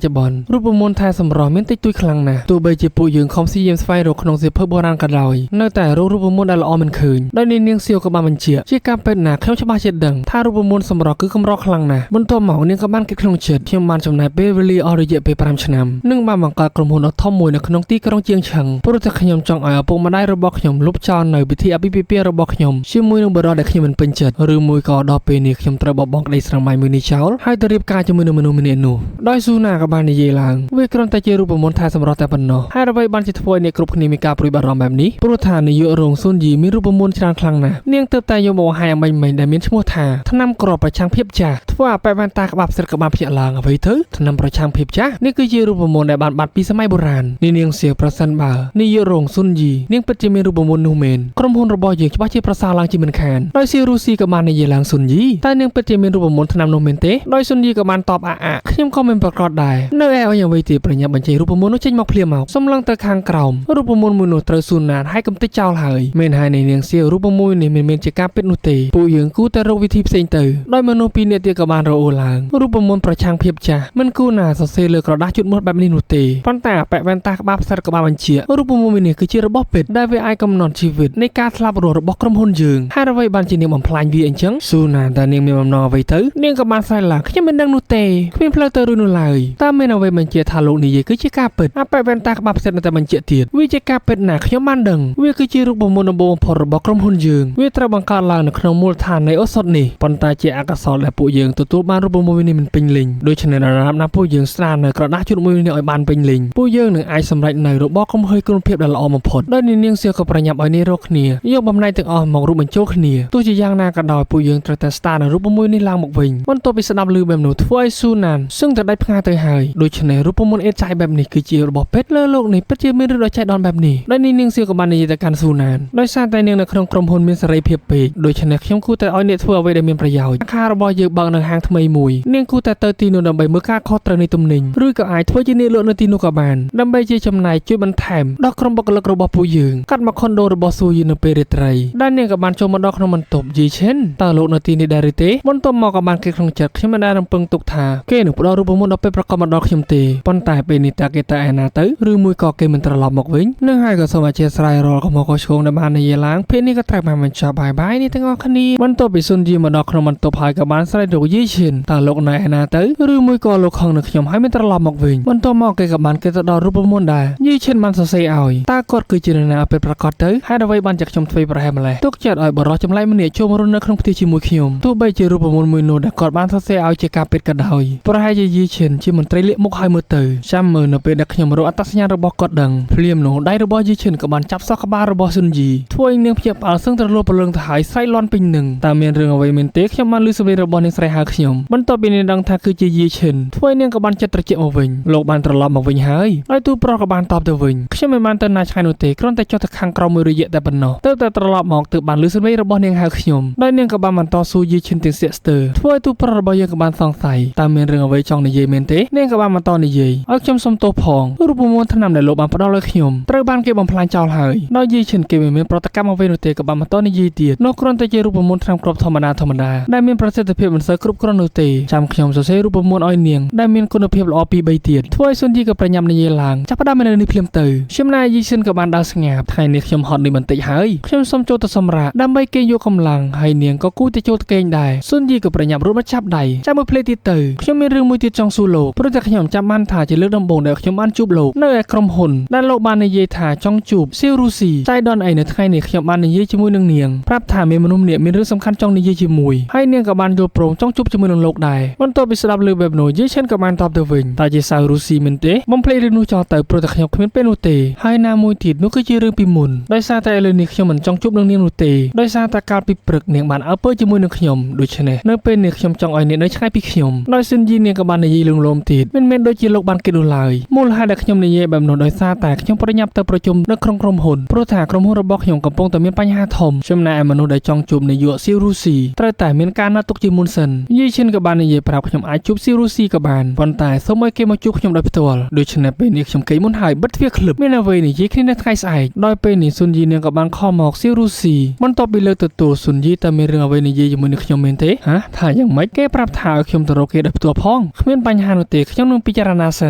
ចុប្បន្នរូបមន្តថែសម្រស់មានតិចតួចខ្លាំងណាស់ទោះបីជាពួកយើងខំព្យាយាមស្វែងរកក្នុងសៀវភៅបុរាណក៏ដោយនៅតែរករូបមន្តដែលល្អមិនឃើញដោយនាងសៀវក៏បានបញ្ជាក់ជាការពិតណាស់ខ្ញុំច្បាស់ជាដឹងថារូបមន្តសម្រស់គឺកម្រខ្លាំងណាស់បន្ទាប់មកនាងក៏បានគិតក្នុងចិត្តខ្ញុំបានចំណាយពេលវេលាអស់រយៈពេល5ឆ្នាំនិងបានបង្កើតក្រុមហ៊ុនដ៏ធំមួយនៅក្នុងទីក្រុងជាងឆឹងព្រោះតែខ្ញុំចង់ឲ្យឪពុកម្ដាយរបស់ខ្ញុំលុបចោលនៅពិធីអាពាហ៍ពិពាហ៍របស់ខ្ញុំជាមួយនឹងបុរសដែលខ្ញុំមិនពេញចិត្តឬមួយក៏ដល់ពេលនេះខ្ញុំត្រូវបបង់ក្តីស្រមៃមួយនេះចោលហើយទៅរៀបការជាមួយនឹងមនុស្សម្នាក់នោះដោយស៊ូណាក៏បាននិយាយឡើងវាគ្រាន់តែជារូបមន្តថែសម្រស់តែប៉ុណ្ណោះហើយអ្វីបានជាធ្វើឲ្យអ្នកគ្រប់គ្នាមានការព្រួយបារម្ភបែបនេះព្រោះថានាយករងស៊ុនយីមានរូបមន្តច្រើនខ្លាំងណាស់នាងទើបតែយកមកបង្ហាញអំមិញដែលមានឈ្មោះថាថ្នាំក្របប្រឆាំងភាពចាស់ធ្វើឲ្យប៉ែវ៉ែនតាក្បាប់ស្រិតក៏បានភ្ញាក់ឡើងអ្វីទៅថ្នាំប្រឆាំងភាពចាស់នេះគឺជារូបមន្តដែលបានបាត់ពីសម័យបុរាណនេះនាងសៀវប្រសិនបើនាយករងស៊ុនយីនាងពិតជាមានរូបមន្តនោះមែនក្រុមហ៊ុនរបស់យើងច្បាស់ជាប្រសើរឡើងជាមិនខានដោយសៀវរុស្ស៊ីក៏បាននិយាយឡើងស៊ុនយីតើនាងពិតជាមានរូបមន្តថ្នាំនោះមែនទេដោយស៊ុនយីក៏បានតបអាអាខ្ញុំក៏មិនប្រកាសដែរនៅឯឲ្យយ៉ាងវិញទេប្រញាប់បញ្ចេញរូបមន្តនោះចេញមកភ្លាមមកសំឡឹងទៅខាងក្រោមរូបមន្តមួយនោះត្រូវស៊ូណានឲ្យកំទេចចោលហើយមែនហើយនាងសៀវរូបមន្តនេះមិនមែនជាការពិតនោះទេពួកយើងគួរតែរកវិធីផ្សេងទៅដោយមនុស្សពីរនាក់ទៀតក៏បានរអួលឡើងរូបមន្តប្រឆាំងភាពចាស់មិនគួរណាសរសេរលើក្រដាសជូតមាត់បែបនេះនោះទេប៉ុន្តែអាប៉ែវ៉ែនតាក្បាលផ្សិតក៏បានបញ្ជាក់រូបមន្តនេះគឺជារបស់ពិតដែលវាអាចកំណត់ជីវិតនៃការស្លាប់រស់របស់ក្រុមហ៊ុនយើងហើយអ្វីបានជានាងបំផ្លាញវាអញ្ចឹងស៊ូណាតើនាងមានបំណងអ្វីទៅនាងក៏បានស្រែកឡើងខ្ញុំមិនដឹងនោះទេគ្មានផ្លូវទៅរួចនោះឡើយតើមានអ្វីបញ្ជាក់ថាលោកនិយាយគឺជាការពិតអាប៉ែវ៉ែនតាក្បាលផ្សិតនៅតែបញ្ជាក់ទៀតវាជាការពិតណាស់ខ្ញុំបានដឹងវាគឺជារូបមន្តដំបូងបំផុតរបស់ក្រុមហ៊ុនយើងវាត្រូវបង្កើតឡើងនៅក្នុងមូលដ្ឋាននៃឱសថនេះប៉ុន្តែជាអកុសលដែលពួកយើងទទួលបានរូបមន្តនេះមិនពេញលេញដូច្នេះដរាបណាពួកយើងស្រាននៅក្រដាសជូតមួយនេះឲ្យបានពេញលេញពួកយើងនឹងអាចសម្រេចនៅរបបកំហើញគុណភាពដែលល្អបំផុតដោយនាងសៀវក៏ប្រញាប់ឲ្យនាងរកគ្នាយកបំណែកទាំងអស់មករួមបញ្ចូលគ្នាទោះជាយ៉ាងណាក៏ដោយពួកយើងត្រូវតែស្ដារនៅរូបមន្តនេះឡើងមកវិញបន្ទាប់ពីស្ដាប់ឮបែបនោះធ្វើឲ្យស៊ូណានសឹងតែដាច់ផ្ងាទៅហើយដូច្នេះរូបមន្តអេតចាយបែបនេះគឺជារបស់ពិតលើលោកនេះពិតជាមានរឿងដ៏ចៃដន្យបែបនេះដោយនាងសៀវក៏បាននិយាយទៅកាន់ស៊ូណានដោយសារតែនាងនៅក្នុងក្រុមហ៊ុនមានសេរីភាពពេកដូច្នេះខ្ញុំគួរតែឲ្យអ្នកធ្វើអ្វីដែលមានប្រយោជន៍ខារបស់យើងបើកនៅហាងថ្មីមួយនាងគួរតែទៅទីនោះដើម្បីមើលការខុសត្រូវនៃទំនិញឬក៏អាចធ្វើជាអ្នកលក់នៅទីនោះក៏បានដើម្បីជាចំណែកជួយបន្ថែមដល់ក្រុមបុគ្គលិករបស់ពួកយើងកាត់មកខុនដូរបស់ស៊ូយីនៅពេលរាត្រីដែលនាងក៏បានចូលមកដល់ក្នុងបន្ទប់យីឈិនតើលោកនៅទីនេះដែរឬទេបន្ទាប់មកក៏បានគេក្នុងចិត្តខ្ញុំមិនដែលរំពឹងទុកថាគេនឹងផ្ដល់រូបមន្តដល់ពេលប្រកបមកដល់ខ្ញុំទេប៉ុន្តែពេលនេះតើគេទៅឯណាទៅឬមួយក៏គេមិនត្រឡប់មកវិញនឹងហើយក៏សូមអធិស្ឋានរាល់កុំកឆ្គងដែលបាននិយាយឡើងពេលនេះក៏ត្រូវបានបញ្ចប់បាយបាយនេះទាំងអស់គ្នាបន្ទាប់ពីស៊ុនយីមកដល់ក្នុងបន្ទប់ហើយក៏បានស្រែករកយីឈិនតើលោកនៅឯណាទៅឬមួយក៏លោកខឹងនឹងខ្ញុំហើយមិនត្រឡប់មកវិញបន្ទាប់មកគេក៏បានគេទៅដល់រូបមន្តដែរយីឈិនបានសរសេរឲ្យតើគាត់គឺជានរណាពេលប្រកាសទៅហេតុអ្វីបានជាខ្ញុំធ្វើប្រហែលម្លេះទុកចិត្តឲ្យបរិសុទ្ធចម្លែកម្នាក់ចូលមករស់នៅក្នុងផ្ទះជាមួយខ្ញុំទោះបីជារូបមន្តមួយនោះដែលគាត់បានសរសេរឲ្យជាការពិតក៏ដោយប្រហែលជាយីឈិនជាមន្ត្រីលាកមុខឲ្យមើលទៅចាំមើលនៅពេលដែលខ្ញុំរកអត្តសញ្ញាណរបស់គាត់ដឹងភ្លាមនោះដៃរបស់យីឈិនក៏បានចាប់សក់ក្បាលរបស់ស៊ុនយីធ្វើឲ្យនាងភ្ញាក់ផ្អើលសឹងត្រលួព្រលឹងទៅហើយស្រែកលាន់ពេញនឹងតើមានរឿងអ្វីមែនទេខ្ញុំបានឮសំឡេងរបស់នាងស្រីហៅខ្ញុំបន្ទាប់ពីនាងដឹងថាគឺជាយីឈិនធ្វើឲ្យនាងក៏បានចិត្តត្រជាក់មកវិញលោកបានត្រឡប់មកវិញហើយដោយទូប្រុសក៏បានតបទៅវិញខ្ញុំមិនបានទៅណាឆ្ងាយនោះទេគ្រាន់តែចុះទៅខាងក្រោមមួយរយៈតែប៉ុណ្ណោះទើបតែត្រឡប់មកទើបបានឮសំឡេងរបស់នាងហៅខ្ញុំដោយនាងក៏បានបន្តសួរយីឈិនទាំងស្ទាក់ស្ទើរធ្វើឲ្យទូប្រុសរបស់យើងក៏បានសង្ស័យតើមានរឿងអ្វីចង់និយាយមែនទេនាងក៏បានបន្តនិយាយឲ្យខ្ញុំសុំទោសផងរូបមន្តថ្នាំដែលលោកបានផ្ដល់ឲ្យខ្ញុំត្រូវបានគេបំផ្លាញចោលហើយដោយយីឈិនគេមិនមានប្រតិកម្មអ្វីនោះទេក៏បានបន្តនិយាយទៀតនោះគ្រាន់តែជារូបមន្តថ្នាំគ្រាប់ធម្មតាដែលមានប្រសិទ្ធភាពមិនសូវគ្រប់គ្រាន់នោះទេចាំខ្ញុំសរសេររូបមន្តឲ្យនាងដែលមានគុណភាពល្អពី3ទៀតធ្វើឲ្យស៊ុនយីក៏ប្រញាប់និយាយឡើងចាប់ផ្ដើមនៅនេះភ្លាមទៅខ្ញុំណាយីឈិនក៏បានដើរស្ងាប់ថ្ងៃនេះខ្ញុំហត់នេះបន្តិចហើយខ្ញុំសូមចូលទៅសម្រាកដើម្បីគេយកកម្លាំងហើយនាងក៏គួរតែចូលទៅគេងដែរស៊ុនយីក៏ប្រញាប់រត់មកចាប់ដៃចាំមួយភ្លែតទៀតទៅខ្ញុំមានរឿងមួយទៀតចង់សួរលោកព្រោះតែខ្ញុំចាំបានថាជាលើកដំបូងដែលខ្ញុំបានជួបលោកនៅឯក្រុមហ៊ុនដែលលោកបាននិយាយថាចង់ជួបសៀវរុស្ស៊ីចៃដន្យអីនៅថ្ងៃនេះខ្ញុំបាននិយាយជាមួយនឹងនាងប្រាប់ថាមានមនុស្សម្នាក់មានរឿងសំខាន់ចង់និយាយជាមួយហើយនាងក៏បានយល់ព្រមចង់ជួបជាមួយនឹងលោកដែរបន្ទាប់ពីស្ដាប់ឮបែបនោះយីឈិនក៏បានតបទៅវិញតើជាសៅរុស្ស៊ីមែនទេបំភ្លេចរឿងនោះចោលទៅព្រោះតែខ្ញុំគ្មានពេលនោះទេហើយណាមួយទៀតនោះគឺជារឿងពីមុនដោយសារតែឥឡូវនេះខ្ញុំមិនចង់ជួបនឹងនាងនោះទេដោយសារតែកាលពីព្រឹកនាងបានអើពើជាមួយនឹងខ្ញុំដូច្នេះនៅពេលនេះខ្ញុំចង់ឲ្យនាងនៅឆ្ងាយពីខ្ញុំដោយស៊ិនយី នាងក៏បាននិយាយលងលោមទៀតមិនមែនដូចជាលោកបានគិតនោះឡើយមូលហេតុដែលខ្ញុំនិយាយបែបនោះដោយសារតែខ្ញុំប្រញាប់ទៅប្រជុំនៅក្នុងក្រុមហ៊ុនព្រោះថាក្រុមហ៊ុនរបស់ខ្ញុំកំពុងតែមានបញ្ហាធំចំណែកឯមនុស្សដែលចង់ជួបនាយកស៊ីរុស្ស៊ីត្រូវតែមានការណាត់ទុកជាមុនសិនយីឈិនក៏បាននិយាយប្រាប់ខ្ញុំអាចជួបស៊ីរុស្ស៊ីក៏បានប៉ុន្តែសូមឲ្យគេមកជួបខ្ញុំដោយផ្ទាល់ដូច្នេះពេលនេះខ្ញុំគេមុនហើយបិទទ្វារក្លឹបមានអ្វីនិយាយគ្នានៅថ្ងៃស្អែកដោយពេលនេះស៊ុនយីនាងក៏បានខំមកស៊ីរុស្ស៊ីបន្ទាប់ពីលើកទទួលស៊ុនយីតើមានរឿងអ្វីនិយាយជាមួយនឹងខ្ញុំមែនទេហ៎ថាយ៉ាងម៉េចគេប្រាប់ថាឲ្យខ្ញុំទៅរកគេដោយផ្ទាល់ផងគ្មានបញ្ហានោះទេខ្ញុំនឹងពិចារណាសិ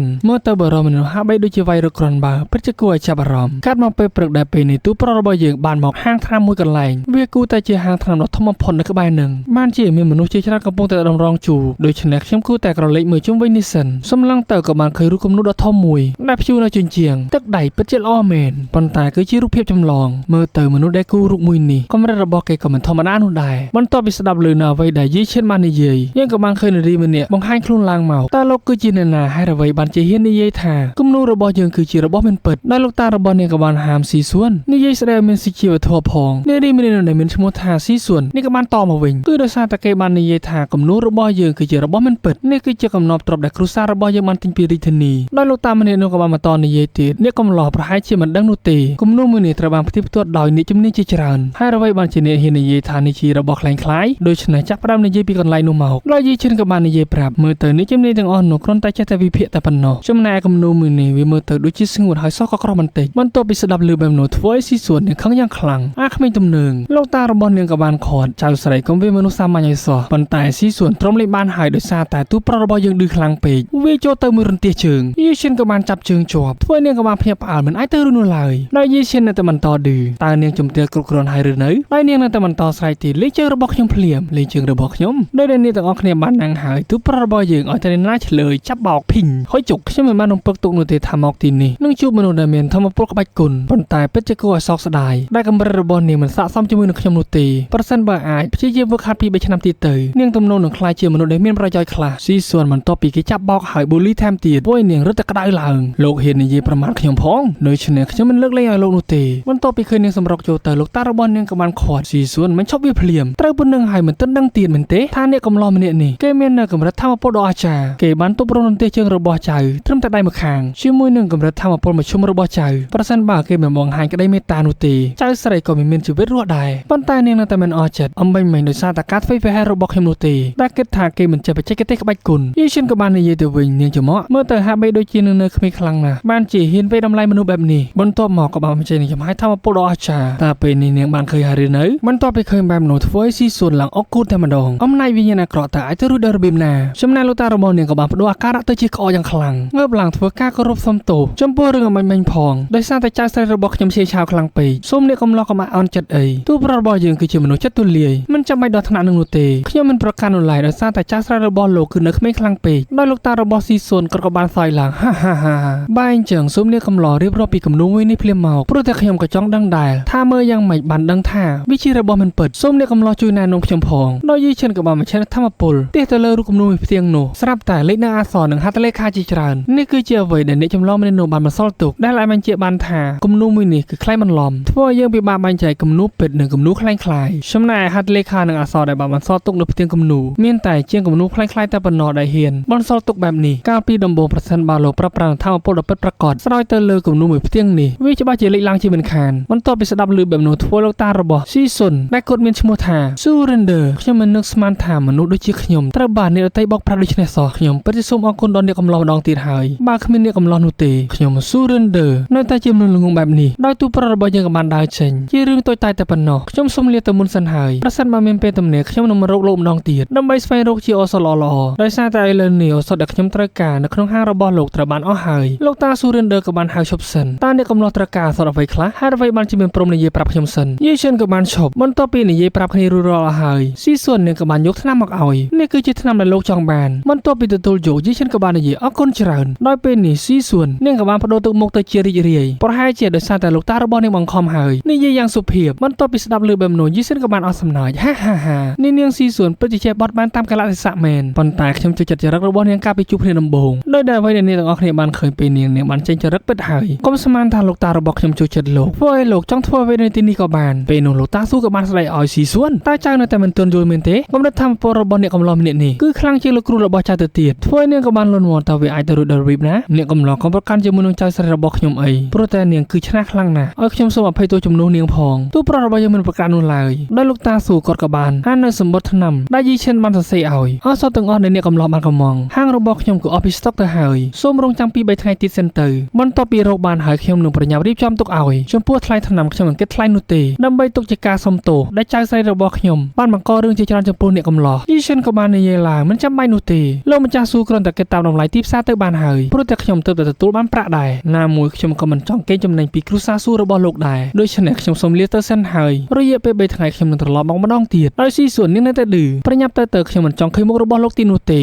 នមើលទៅបរិមមនុស្សហាក់បីដូចជាវាយរកគ្រាន់បើពិតជាគួរឲ្យចាប់អារម្មណ៍កាត់មកពេលព្រឹកដែលពេលនេះទូប្រុសរបស់យើងបានមកហាងថ្នាំមួយកន្លែងវាគួរតែជាហាងថ្នាំដ៏ធំបំផុតនៅក្បែរនឹងបានជាមានមនុស្សជាច្រើនកំពុងតែតម្រង់ជួរដូច្នេះខ្ញុំគួរតែក្រឡេកមើលជុំវិញនេះសិនសំឡឹងទៅក៏បានឃើញរូបគំនូរដ៏ធំមួយដែលព្យួរនៅជញ្ជាំងទឹកដៃពិតជាល្អមែនប៉ុន្តែគឺជារូបភាពចម្លងមើលទៅមនុស្សដែលគូររូបមួយនេះកម្រិតរបស់គេក៏មិនធម្មតានោះដែរបន្ទាប់ពីស្ដាប់ឮនៅអ្វីដែលយីឈិនបាននិយាយយើងក៏បានឃើញនារីម្នាក់បង្ហាញខ្លួនឡើងមកតើលោកគឺជាអ្នកណាហើយអ្វីបានជាហ៊ាននិយាយថាគំនូររបស់យើងគឺជារបស់មិនពិតដោយលោកតារបស់នាងក៏បានហាមស៊ីសួននិយាយស្ដីឲ្យមានសុជីវធម៌ផងនារីម្នាក់នោះដែលមានឈ្មោះថាស៊ីសួននេះក៏បានតមកវិញគឺដោយសារតែគេបាននិយាយថាគំនូររបស់យើងគឺជារបស់មិនពិតនេះគឺជាកំណប់ទ្រព្យដែលគ្រួសាររបស់យើងបានទិញពីរាជធានីដោយលោកតាម្នាក់នោះក៏បានបន្តនិយាយទៀតអ្នកកំឡោះប្រហែលជាមិនដឹងនោះទេគំនូរមួយនេះត្រូវបានផ្ទៀងផ្ទាត់ដោយអ្នកជំនាញជាច្រើនហើយអ្វីបានជាអ្នកហ៊ាននិយាយថានេះជារបស់ក្លែងក្លាយដូច្នេះចាប់ផ្ដើមនិយាយពីកន្លែងនោះមកដោយយីឈិនក៏បាននិយាយប្រាប់មើលទៅអ្នកជំនាញទាំងអស់នោះគ្រាន់តែចេះតែវិភាគតែប៉ុណ្ណោះចំណែកគំនូរមួយនេះវាមើលទៅដូចជាស្ងួតហើយសោះក៏ក្រោះបន្តិចបន្ទាប់ពីស្ដាប់ឮបែបនោះធ្វើឲ្យស៊ីសួននាងខឹងយ៉ាងខ្លាំងអាក្មេងទំនើងលោកតារបស់នាងក៏បានខាត់ចៅស្រីកុំវាមនុស្សសាមញ្ញឲ្យសោះប៉ុន្តែស៊ីសួនទ្រាំលេងបានហើយដោយសារតែទូប្រុសរបស់យើងឌឺខ្លាំងពេកវាចូលទៅមួយរន្ទះជើងយីឈិនក៏បានចាប់ជើងជាប់ធ្វើនាងក៏បានភ្ញាក់ផ្អើលមិនអាចទៅរួចនោះឡើយដោយយីឈិននៅតែបន្តឌឺតើនាងជំទាវគ្រប់គ្រាន់ហើយឬនៅដោយនាងនៅតែបន្តស្រែកទីលេងជើងរបស់ខ្ញុំភ្លាមលេងជើងរបស់ខ្ញុំដោយដែលនាងទាំងអស់គ្នាបានណាំងហើយទូប្រុសរបស់យើងឲ្យតែណាឆ្លើយចាប់បោកភីងហើយជុកខ្ញុំមិនបានរំពឹងទុកនោះទេថាមកទីនេះនឹងជួបមនុស្សដែលមានធម៌ពលក្បាច់គុណប៉ុន្តែពិតជាគួរឲ្យសោកស្ដាយដែលកម្រិតរបស់នាងមិនស័ក្តិសមជាមួយនឹងខ្ញុំនោះទេប្រសិនបើអាចព្យាយាមហ្វឹកហាត់ពី3ឆ្នាំទៀតទៅនាងទំនងនឹងក្លាយជាមនុស្សដែលមានប្រយោជន៍ខ្លះស៊ីសួនបន្ទាប់ពីគេចាប់បោកហើយបូលីថែមទៀតពួកនាងរត់តែក្តៅឡើងលោកហ៊ាននិយាយប្រមាថខ្ញុំផងដូច្នេះខ្ញុំមិនលើកលែងឲ្យលោកនោះទេបន្ទាប់ពីឃើញនាងសម្រុកចូលទៅលោកតារបស់នាងក៏បានខាត់ស៊ីសួនមិនឈប់វាភ្លាមត្រូវប៉ុណ្ណឹងហើយមិនទាន់ដឹងទៀតមែនទេថាអ្នកកំឡោះម្នាក់នេះគេមាននៅកម្រិតធម៌ពលដ៏អស្ចារ្យគេបានទប់រំទះជើងរបស់ចៅត្រឹមតែដៃម្ខាងជាមួយនឹងកម្រិតធម៌ពលមធ្យមរបស់ចៅប្រសិនបើគេមិនបង្ហាញក្តីមេត្តានោះទេចៅស្រីក៏មិនមានជីវិតរស់ដែរប៉ុន្តែនាងនៅតែមិនអស់ចិត្តអំបញ្ញមិញដោយសារតែការធ្វើប្រហែសរបស់ខ្ញុំនោះទេដែលគិតថាគេមិនចេះបច្ចេកទេសក្បាច់គុណយីឈិនក៏បាននិយាយទៅវិញនាងច្រមុះមើលទៅហាក់បីដូចជានឹងនៅក្មេងខ្លាំងណាស់បានជាហ៊ានវេតម្លៃមនុស្សបែបនេះបន្ទាប់មកក៏បានបញ្ចេញចំហាយធម៌ពលដ៏អស្ចារ្យតើពេលនេះនាងបានឃើញហើយឬនៅបន្ទាប់ពីឃើញបែបនោះធ្វើឲ្យស៊ីសួនឡើងអុកគូតតែម្ដងអំណាចវិញ្ញាណអាក្រក់តើអាចទៅរួចដោយរបៀបណាចំណែកលោកតារបស់នាងក៏បានបដូរអាការៈទៅជាក្អកយ៉ាងខ្លាំងងើបឡើងធ្វើការគោរពសុំទោសចំពោះរឿងអំបញ្ញមិញផងដោយសារតែចៅស្រីរបស់ខ្ញុំឆេឆាវខ្លាំងពេកសូមអ្នកកំឡោះកុំឲ្យអន់ចិត្តអីទូប្រុសរបស់យើងគឺជាមនុស្សចិត្តទូលាយមិនចាំបាច់ដល់ថ្នាក់នឹងនោះទេខ្ញុំមិនប្រកាន់នោះឡើយដោយសារតែចៅស្រីរបស់លោកគឺនៅក្មេងខ្លាំងពេកដោយលោកតារបស់ស៊ីសួនគាត់ក៏បានសើចឡើងហាហាហាបែងចឹងសូមអ្នកកំឡោះរៀបរាប់ពីគំនូរមួយនេះភ្លាមមកព្រោះតែខ្ញុំក៏ចង់ដឹងដែរថាមើលយ៉ាងម៉េចបានដឹងថាវាជារបស់មិនពិតសូមអ្នកកំឡោះជួយណែនាំខ្ញុំផងដោយយីឈិនក៏បានបញ្ជាក់ធម្មពលទះទៅលើរូបគំនូរមួយផ្ទៀងនោះស្រាប់តែលេខនៅអក្សរនិងហត្ថលេខាជាច្រើននេះគឺជាអ្វីដែលអ្នកចម្លងម្នាក់នោះបានបន្សល់ទុកដែលអាចបញ្ជាក់បានថាគំនូរមួយនេះគឺក្លែងបន្លំធ្វើឲ្យយើងពិបាកបែងចែកគំនូរពិតនិងគំនូរក្លែងក្លាយចំណែកហត្ថលេខានិងអក្សរដែលបានបន្សល់ទុកនៅផ្ទៀងគំនូរមានតែជាងគំនូរក្លែងក្លាយតែប៉ុណ្ណោះដែលហ៊ានបន្សល់ទុកបែបនេះកាលពីដំបូងប្រសិនបើលោកប្រើប្រាស់ធម៌ពលដ៏ពិតប្រាកដស្រោចទៅលើគំនូរមួយផ្ទៀងនេះវាច្បាស់ជាលេចឡើងជាមិនខានបន្ទាប់ពីស្ដាប់ឮបែបនោះធ្វើលោកតារបស់ស៊ីសុនដែលគាត់មានឈ្មោះថា Surrender ខ្ញុំមិននឹកស្មានថាមនុស្សដូចជាខ្ញុំត្រូវបានអ្នកដទៃបោកប្រាស់ដូច្នេះសោះខ្ញុំពិតជាសូមអរគុណដល់អ្នកកំឡោះម្ដងទៀតហើយបើគ្មានអ្នកកំឡោះនោះទេខ្ញុំ Surrender នៅតែជាមនុស្សល្ងងបែបនេះដោយទូប្រុសរបស់យើងក៏បានដើរចេញជារឿងតូចតាចតែប៉ុណ្ណោះខ្ញុំសូមលាទៅមុនសិនហើយប្រសិនបើមានពេលទំនេរខ្ញុំនឹងមករកលោកម្ដងទៀតដើម្បីស្វែងរកជាឱសថល្អៗដោយសារតែឥឡូវនេះឱសថដែលខ្ញុំត្រូវការនៅក្នុងហាងរបស់លោកត្រូវបានអស់ហើយលោកតា Surrender ក៏បានហៅឈប់សិនតើអ្នកកំឡោះត្រូវការឱសថអ្វីខ្លះហេតុអ្វីបានជាមានព្រមនិយាយប្រាប់ខ្ញុំសិនយីឈិនក៏បានឈប់បន្ទាប់ពីនិយាយប្រាប់គ្នារួចរាល់អស់ហើយស៊ីសួននាងក៏បានយកថ្នាំមកឲ្យនេះគឺជាថ្នាំដែលលោកចង់បានបន្ទាប់ពីទទួលយកយីឈិនក៏បាននិយាយអរគុណច្រើនដោយពេលនេះស៊ីសួននាងក៏បានបដូរទឹកមុខទៅជារីករាយប្រហែលជាដោយសារតែលោកតារបស់នាងបង្ខំហើយនិយាយយ៉ាងសុភាពបន្ទាប់ពីស្ដាប់ឮបែបនោះយីឈិនក៏បានអស់សំណើចហាហាហានេះនាងស៊ីសួនពិតជាចេះបត់បានតាមកាលៈទេសៈមែនប៉ុន្តែខ្ញុំចូលចិត្តចរិតរបស់នាងកាលពីជួបគ្នាដំបូងដោយដែលអ្វីដែលនាងទាំងអស់គ្នាបានឃើញពេលនាងបានចេញចរិតពិតហើយកុំស្មានថាលោកតារបស់ខ្ញុំចូលចិត្តលោកធ្វើឲ្យលោកចង់ធ្វើអ្វីនៅទីនេះក៏បានពេលនោះលោកតាស៊ូក៏បានស្ដីឲ្យស៊ីសួនតែចៅនៅតែមិនទាន់យល់មែនទេកម្រិតធម៌ពលរបស់អ្នកកំឡោះម្នាក់នេះគឺខ្លាំងជាងលោកគ្រូរ របស់ចៅទៅទៀតធ្វើឲ្យនាងក៏បានលន់មាត់តើវាអាចទៅរួចដល់របៀបណាអ្នកកំឡោះកុំប្រកាន់ជាមួយនឹងចៅស្រីរបស់ខ្ញុំអីព្រោះតែនាងគឺឆ្នះខ្លាំងណាស់ឲ្យខ្ញុំសូមអភ័យទោសជំនួសនាងផងទូប្រុសរបស់យើងមិនប្រកាន់នោះឡើយដោយលោកតាស៊ូគាត់ក៏បានហាននៅសម្បត្តិថ្នាំដែលយីឈិនបានសរសេរឲ្យអស់សតទាំងអស់នៃអ្នកកំឡោះបានកំងហាងរបស់ខ្ញុំក៏អស់ពីស្តុកទៅហើយសូមរងចាំពី3ថ្ងៃទៀតសិនទៅបន្ទាប់ពីរកបានហើយខ្ញុំនឹងប្រញាប់រៀបចំទុកឲ្យចំពោះថ្លៃថ្នាំខ្ញុំមិនគិតថ្លៃនោះទេដើម្បីទុកជាការសុំទោសដែលចៅស្រីរបស់ខ្ញុំបានបង្ករឿងជាច្រើនចំពោះអ្នកកំឡោះយីឈិនក៏បាននិយាយឡើងមិនចាំបាច់នោះទេលោកម្ចាស់ស៊ូគ្រាន់តែគិតតាមតម្លៃទីផ្សារទៅបានហើយព្រោះតែខ្ញុំទើបតែទទួលបានប្រាក់ដែរណាមួយខ្ញុំក៏មិនចង់កេងចំណេញពីគ្រួសារស៊ូរបស់លោកដែរដូច្នេះខ្ញុំសូមលាទៅសិនហើយរយៈពេល3ថ្ងៃខ្ញុំនឹងត្រឡប់មកម្ដងទៀតដោយស៊ីសួននាងនៅតែឌឺប្រញាប់ទៅខ្ញុំមិនចង់ឃើញមុខរបស់លោកទីនោះទេ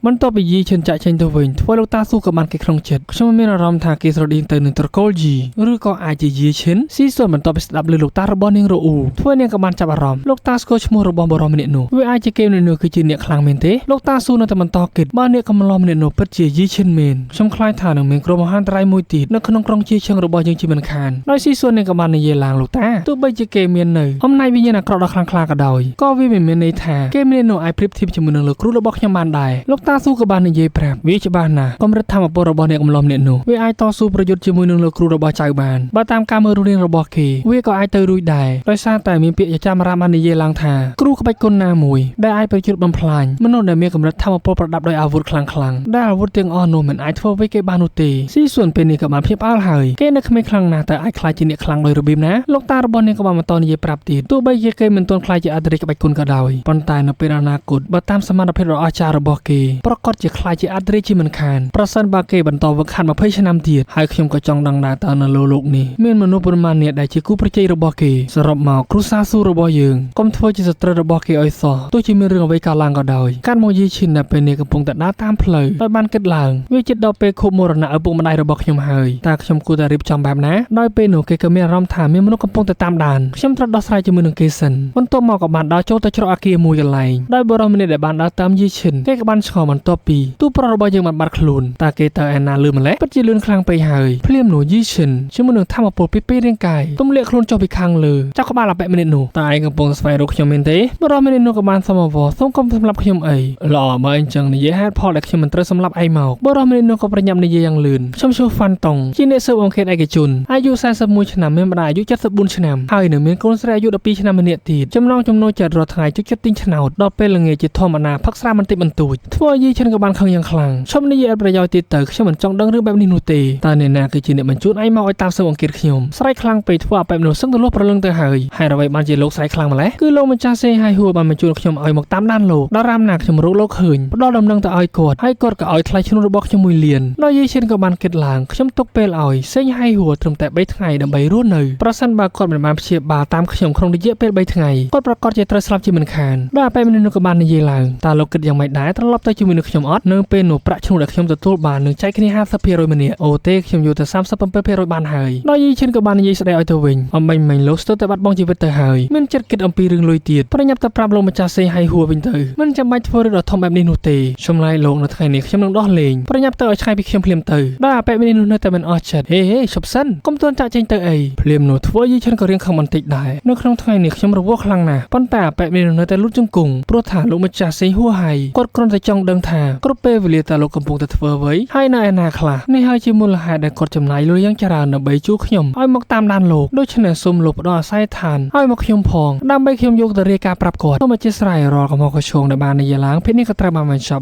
បន្ទាប់ពីយីឈិនចាក់ចេញទៅវិញធ្វើលោកតាស៊ូក៏បានគេក្នុងចិត្តខ្ញុំមានអារម្មណ៍ថាគេស្រដៀងទៅនឹងត្រកូលយីឬក៏អាចជាយីឈិនស៊ីសួនបន្ទាប់ពីស្ដាប់ឮលោកតារបស់នាងរអ៊ូធ្វើនាងក៏បានចាប់អារម្មណ៍លោកតាស្គាល់ឈ្មោះរបស់បុរសម្នាក់នោះវាអាចជាគេម្នាក់នោះគឺជាអ្នកខ្លាំងមែនទេលោកតាស៊ូនៅតែបន្តគិតបើអ្នកកំឡោះម្នាក់នោះពិតជាយីឈិនមែនខ្ញុំខ្លាចថានឹងមានគ្រោះមហន្តរាយមួយទៀតនៅក្នុងក្រុងជាឈឹងរបស់យើងជាមិនខានដោយស៊ីសួននាងក៏បាននិយាយឡើងលោកតាទោះបីជាគេមាននៅអំណាចវិញ្ញាណអាក្រក់ដ៏ខ្លាំងក្លាក៏ដោយក៏វាមិនមានន័យថាគេម្នាក់នោះអាចប្រៀបធៀបជាមួយនឹងលោកគ្រូរបស់ខ្ញុំបានដែរលោកតាស៊ូក៏បាននិយាយប្រាប់វាច្បាស់ណាស់កម្រិតធម៌ពលរបស់អ្នកកំឡោះម្នាក់នោះវាអាចតស៊ូប្រយុទ្ធជាមួយនឹងលោកគ្រូរបស់ចៅបានបើតាមការមើលរូបរាងរបស់គេវាក៏អាចទៅរួចដែរដោយសារតែមានពាក្យចាមរាបាននិយាយឡើងថាគ្រូក្បាច់គុណណាមួយដែលអាចប្រយុទ្ធបំផ្លាញមនុស្សដែលមានកម្រិតធម៌ពលប្រដាប់ដោយអាវុធខ្លាំងៗដែលអាវុធទាំងអស់នោះមិនអាចធ្វើអ្វីគេបាននោះទេស៊ីសួនពេលនេះក៏បានភ្ញាក់ផ្អើលហើយគេនៅក្មេងខ្លាំងណាស់តែអាចខ្លាចជាអ្នកខ្លាំងដោយរបៀបណាលោកតារបស់នាងក៏បានបន្តនិយាយប្រាប់ទៀតទោះបីជាគេមិនទាន់ខ្លាចជាអធិរាជក្បាច់គុណក៏ដោយប៉ុន្តែនៅពេលអនាគតបើតាមសមត្ថភាពដ៏អស្ចារ្យរបស់គេប្រកាសជាខ្លាចជាអធិរាជជាមិនខានប្រសិនបើគេបន្តវឹកហាត់20ឆ្នាំទៀតហើយខ្ញុំក៏ចង់ដឹងដែរតើនៅលើលោកនេះមានមនុស្សប៉ុន្មាននាក់ដែលជាគូប្រជែងរបស់គេសរុបមកគ្រួសារស៊ូរបស់យើងកុំធ្វើជាសត្រូវរបស់គេឲ្យសោះទោះជាមានរឿងអ្វីកើតឡើងក៏ដោយកាត់មកយីឈិននៅពេលនេះកំពុងតែដើរតាមផ្លូវដោយបានគិតឡើងវាជិតដល់ពេលខួបមរណៈឪពុកម្ដាយរបស់ខ្ញុំហើយតើខ្ញុំគួរតែរៀបចំបែបណាដោយពេលនោះគេក៏មានអារម្មណ៍ថាមានមនុស្សកំពុងតែតាមដានខ្ញុំត្រូវដោះស្រាយជាមួយនឹងគេសិនបន្ទាប់មកក៏បានដើរចូលទៅច្រកអាគារមួយកន្លែងដោយបុរសម្នាក់ដែលបានដើរតាមយីឈិនគេក៏បានឆ្ងល់បន្ទាប់ពីទូប្រុសរបស់យើងបានបាត់ខ្លួនតើគេទៅឯណាលឿនម្ល៉េះពិតជាលឿនខ្លាំងពេកហើយភ្លាមនោះយីឈិនជាមួយនឹងធម៌ពលពីពេលរាងកាយទម្លាក់ខ្លួនចុះពីខាងលើចាប់ក្បាលអាប៉ែម្នាក់នោះតើឯងកំពុងស្វែងរកខ្ញុំមែនទេបុរសម្នាក់នោះក៏បានសមវសូមកុំសម្លាប់ខ្ញុំអីល្អបើអញ្ចឹងនិយាយហេតុផលដែលខ្ញុំមិនត្រូវសម្លាប់ឯងមកបុរសម្នាក់នោះក៏ប្រញាប់និយាយយ៉ាងលឿនខ្ញុំឈ្មោះហ្វាន់តុងជាអ្នកស៊ើបអង្កេតឯកជនអាយុ41ឆ្នាំមានម្ដាយអាយុ74ឆ្នាំហើយនៅមានកូនស្រីអាយុ12ឆ្នាំម្នាក់ទៀតចំណងចំណូលចិត្តរាល់ថ្ងៃជួយចិត្តទិញឆ្នោតដល់ពេលល្ងាចជាធម្មតាផឹកស្រាបន្តិចបន្តួចធ្វើឲ្យយីឈិនក៏បានខឹងយ៉ាងខ្លាំងឈប់និយាយអត់ប្រយោជន៍ទៀតទៅខ្ញុំមិនចង់ដឹងរឿងបែបនេះនោះទេតើអ្នកណាគឺជាអ្នកបញ្ជូនឯងមកឲ្យតាមស៊ើបអង្កេតខ្ញុំស្រែកខ្លាំងពេកធ្វើអាប៉ែបនោះសឹងទៅលោះប្រលឹងទៅហើយហើយអ្វីបានជាលោកស្រែកខ្លាំងម្ល៉េះគឺលោកម្ចាស់សេហៃហួរបានបញ្ជូនខ្ញុំឲ្យមកតាមដានលោកដល់រាមណាខ្ញុំរកលោកឃើញផ្ដល់ដំណឹងទៅឲ្យគាត់ហើយគាត់ក៏ឲ្យថ្លៃឈ្នួលរបស់ខ្ញុំ1លានដល់យីឈិនក៏បានគិតឡើងខ្ញុំទុកពេលឲ្យសេងហៃហួរត្រឹមតែ3ថ្ងៃដើម្បីរស់នៅប្រសិនបើគាត់មិនបានព្យាបាលតាមខ្ញុំក្នុងរយៈពេល3ថ្ងៃគាត់ប្រកាសជាត្រូវស្លាប់ជាមិនខានដល់អាប៉ែម្នាក់នោះក៏បាននិយាយឡើងតើលោកគិតយ៉ាងម៉េចដែរត្រឡប់ទៅជាមួយនឹងខ្ញុំអត់នៅពេលនោះប្រាក់ឈ្នួលដែលខ្ញុំទទួលបាននឹងចែកគ្នា50%ម្នាក់អូទេខ្ញុំយកតែ37%បានហើយដល់យីឈិនក៏បាននិយាយស្ដីឲ្យទៅវិញអំបញ្ញមិញលោកស្ទើរតែបាត់បង់ជីវិតទៅហើយមានចិត្តគិតអំពីរឿងលុយទៀតប្រញាប់ទៅប្រាប់លោកម្ចាស់សេហៃហួរវិញទៅមិនចាំបាច់ធ្វើរឿងដ៏ធំបែបនេះនោះទេខ្ញុំឡាយលោកនៅថ្ងៃនេះខ្ញុំនឹងដោះលែងប្រញាប់ទៅឲ្យឆ្ងាយពីខ្ញុំភ្លាមទៅដល់អាប៉ែម្នាក់នោះនៅតែមិនអស់ចិត្តហេហេឈប់សិនកុំទាន់ចាក់ចេញទៅអីភ្លាមនោះធ្វើយីឈិនក៏រៀងខឹងបន្តិចដែរនៅក្នុងថ្ងៃនេះខ្ញុំរវល់ខ្លាំងណាស់ប៉ុន្តែអាប៉ែម្នាក់នោះនៅតែលូតជង្គង់ព្រោះថាលោកម្ចាស់សេហួរហៃគាត់គ្រាន់តែចង់ដឹងថាគ្រប់ពេលវេលាតើលោកកំពុងតែធ្វើអ្វីហើយនៅឯណាខ្លះនេះហើយជាមូលហេតុដែលគាត់ចំណាយលុយយ៉ាងច្រើនដើម្បីជួខ្ញុំឲ្យមកតាមដានលោកដូច្នេះសូមលោកផ្ដល់អាស័យដ្ឋានឲ្យមកខ្ញុំផងដើម្បីខ្ញុំយកទៅរាយការណ៍ប្រាប់គាត់សូមអធិស្ឋានរាល់កំហុសកឈងដែលបាននិយាយឡើងពេលនេះក៏ត្រូវបានបញ្ចប់។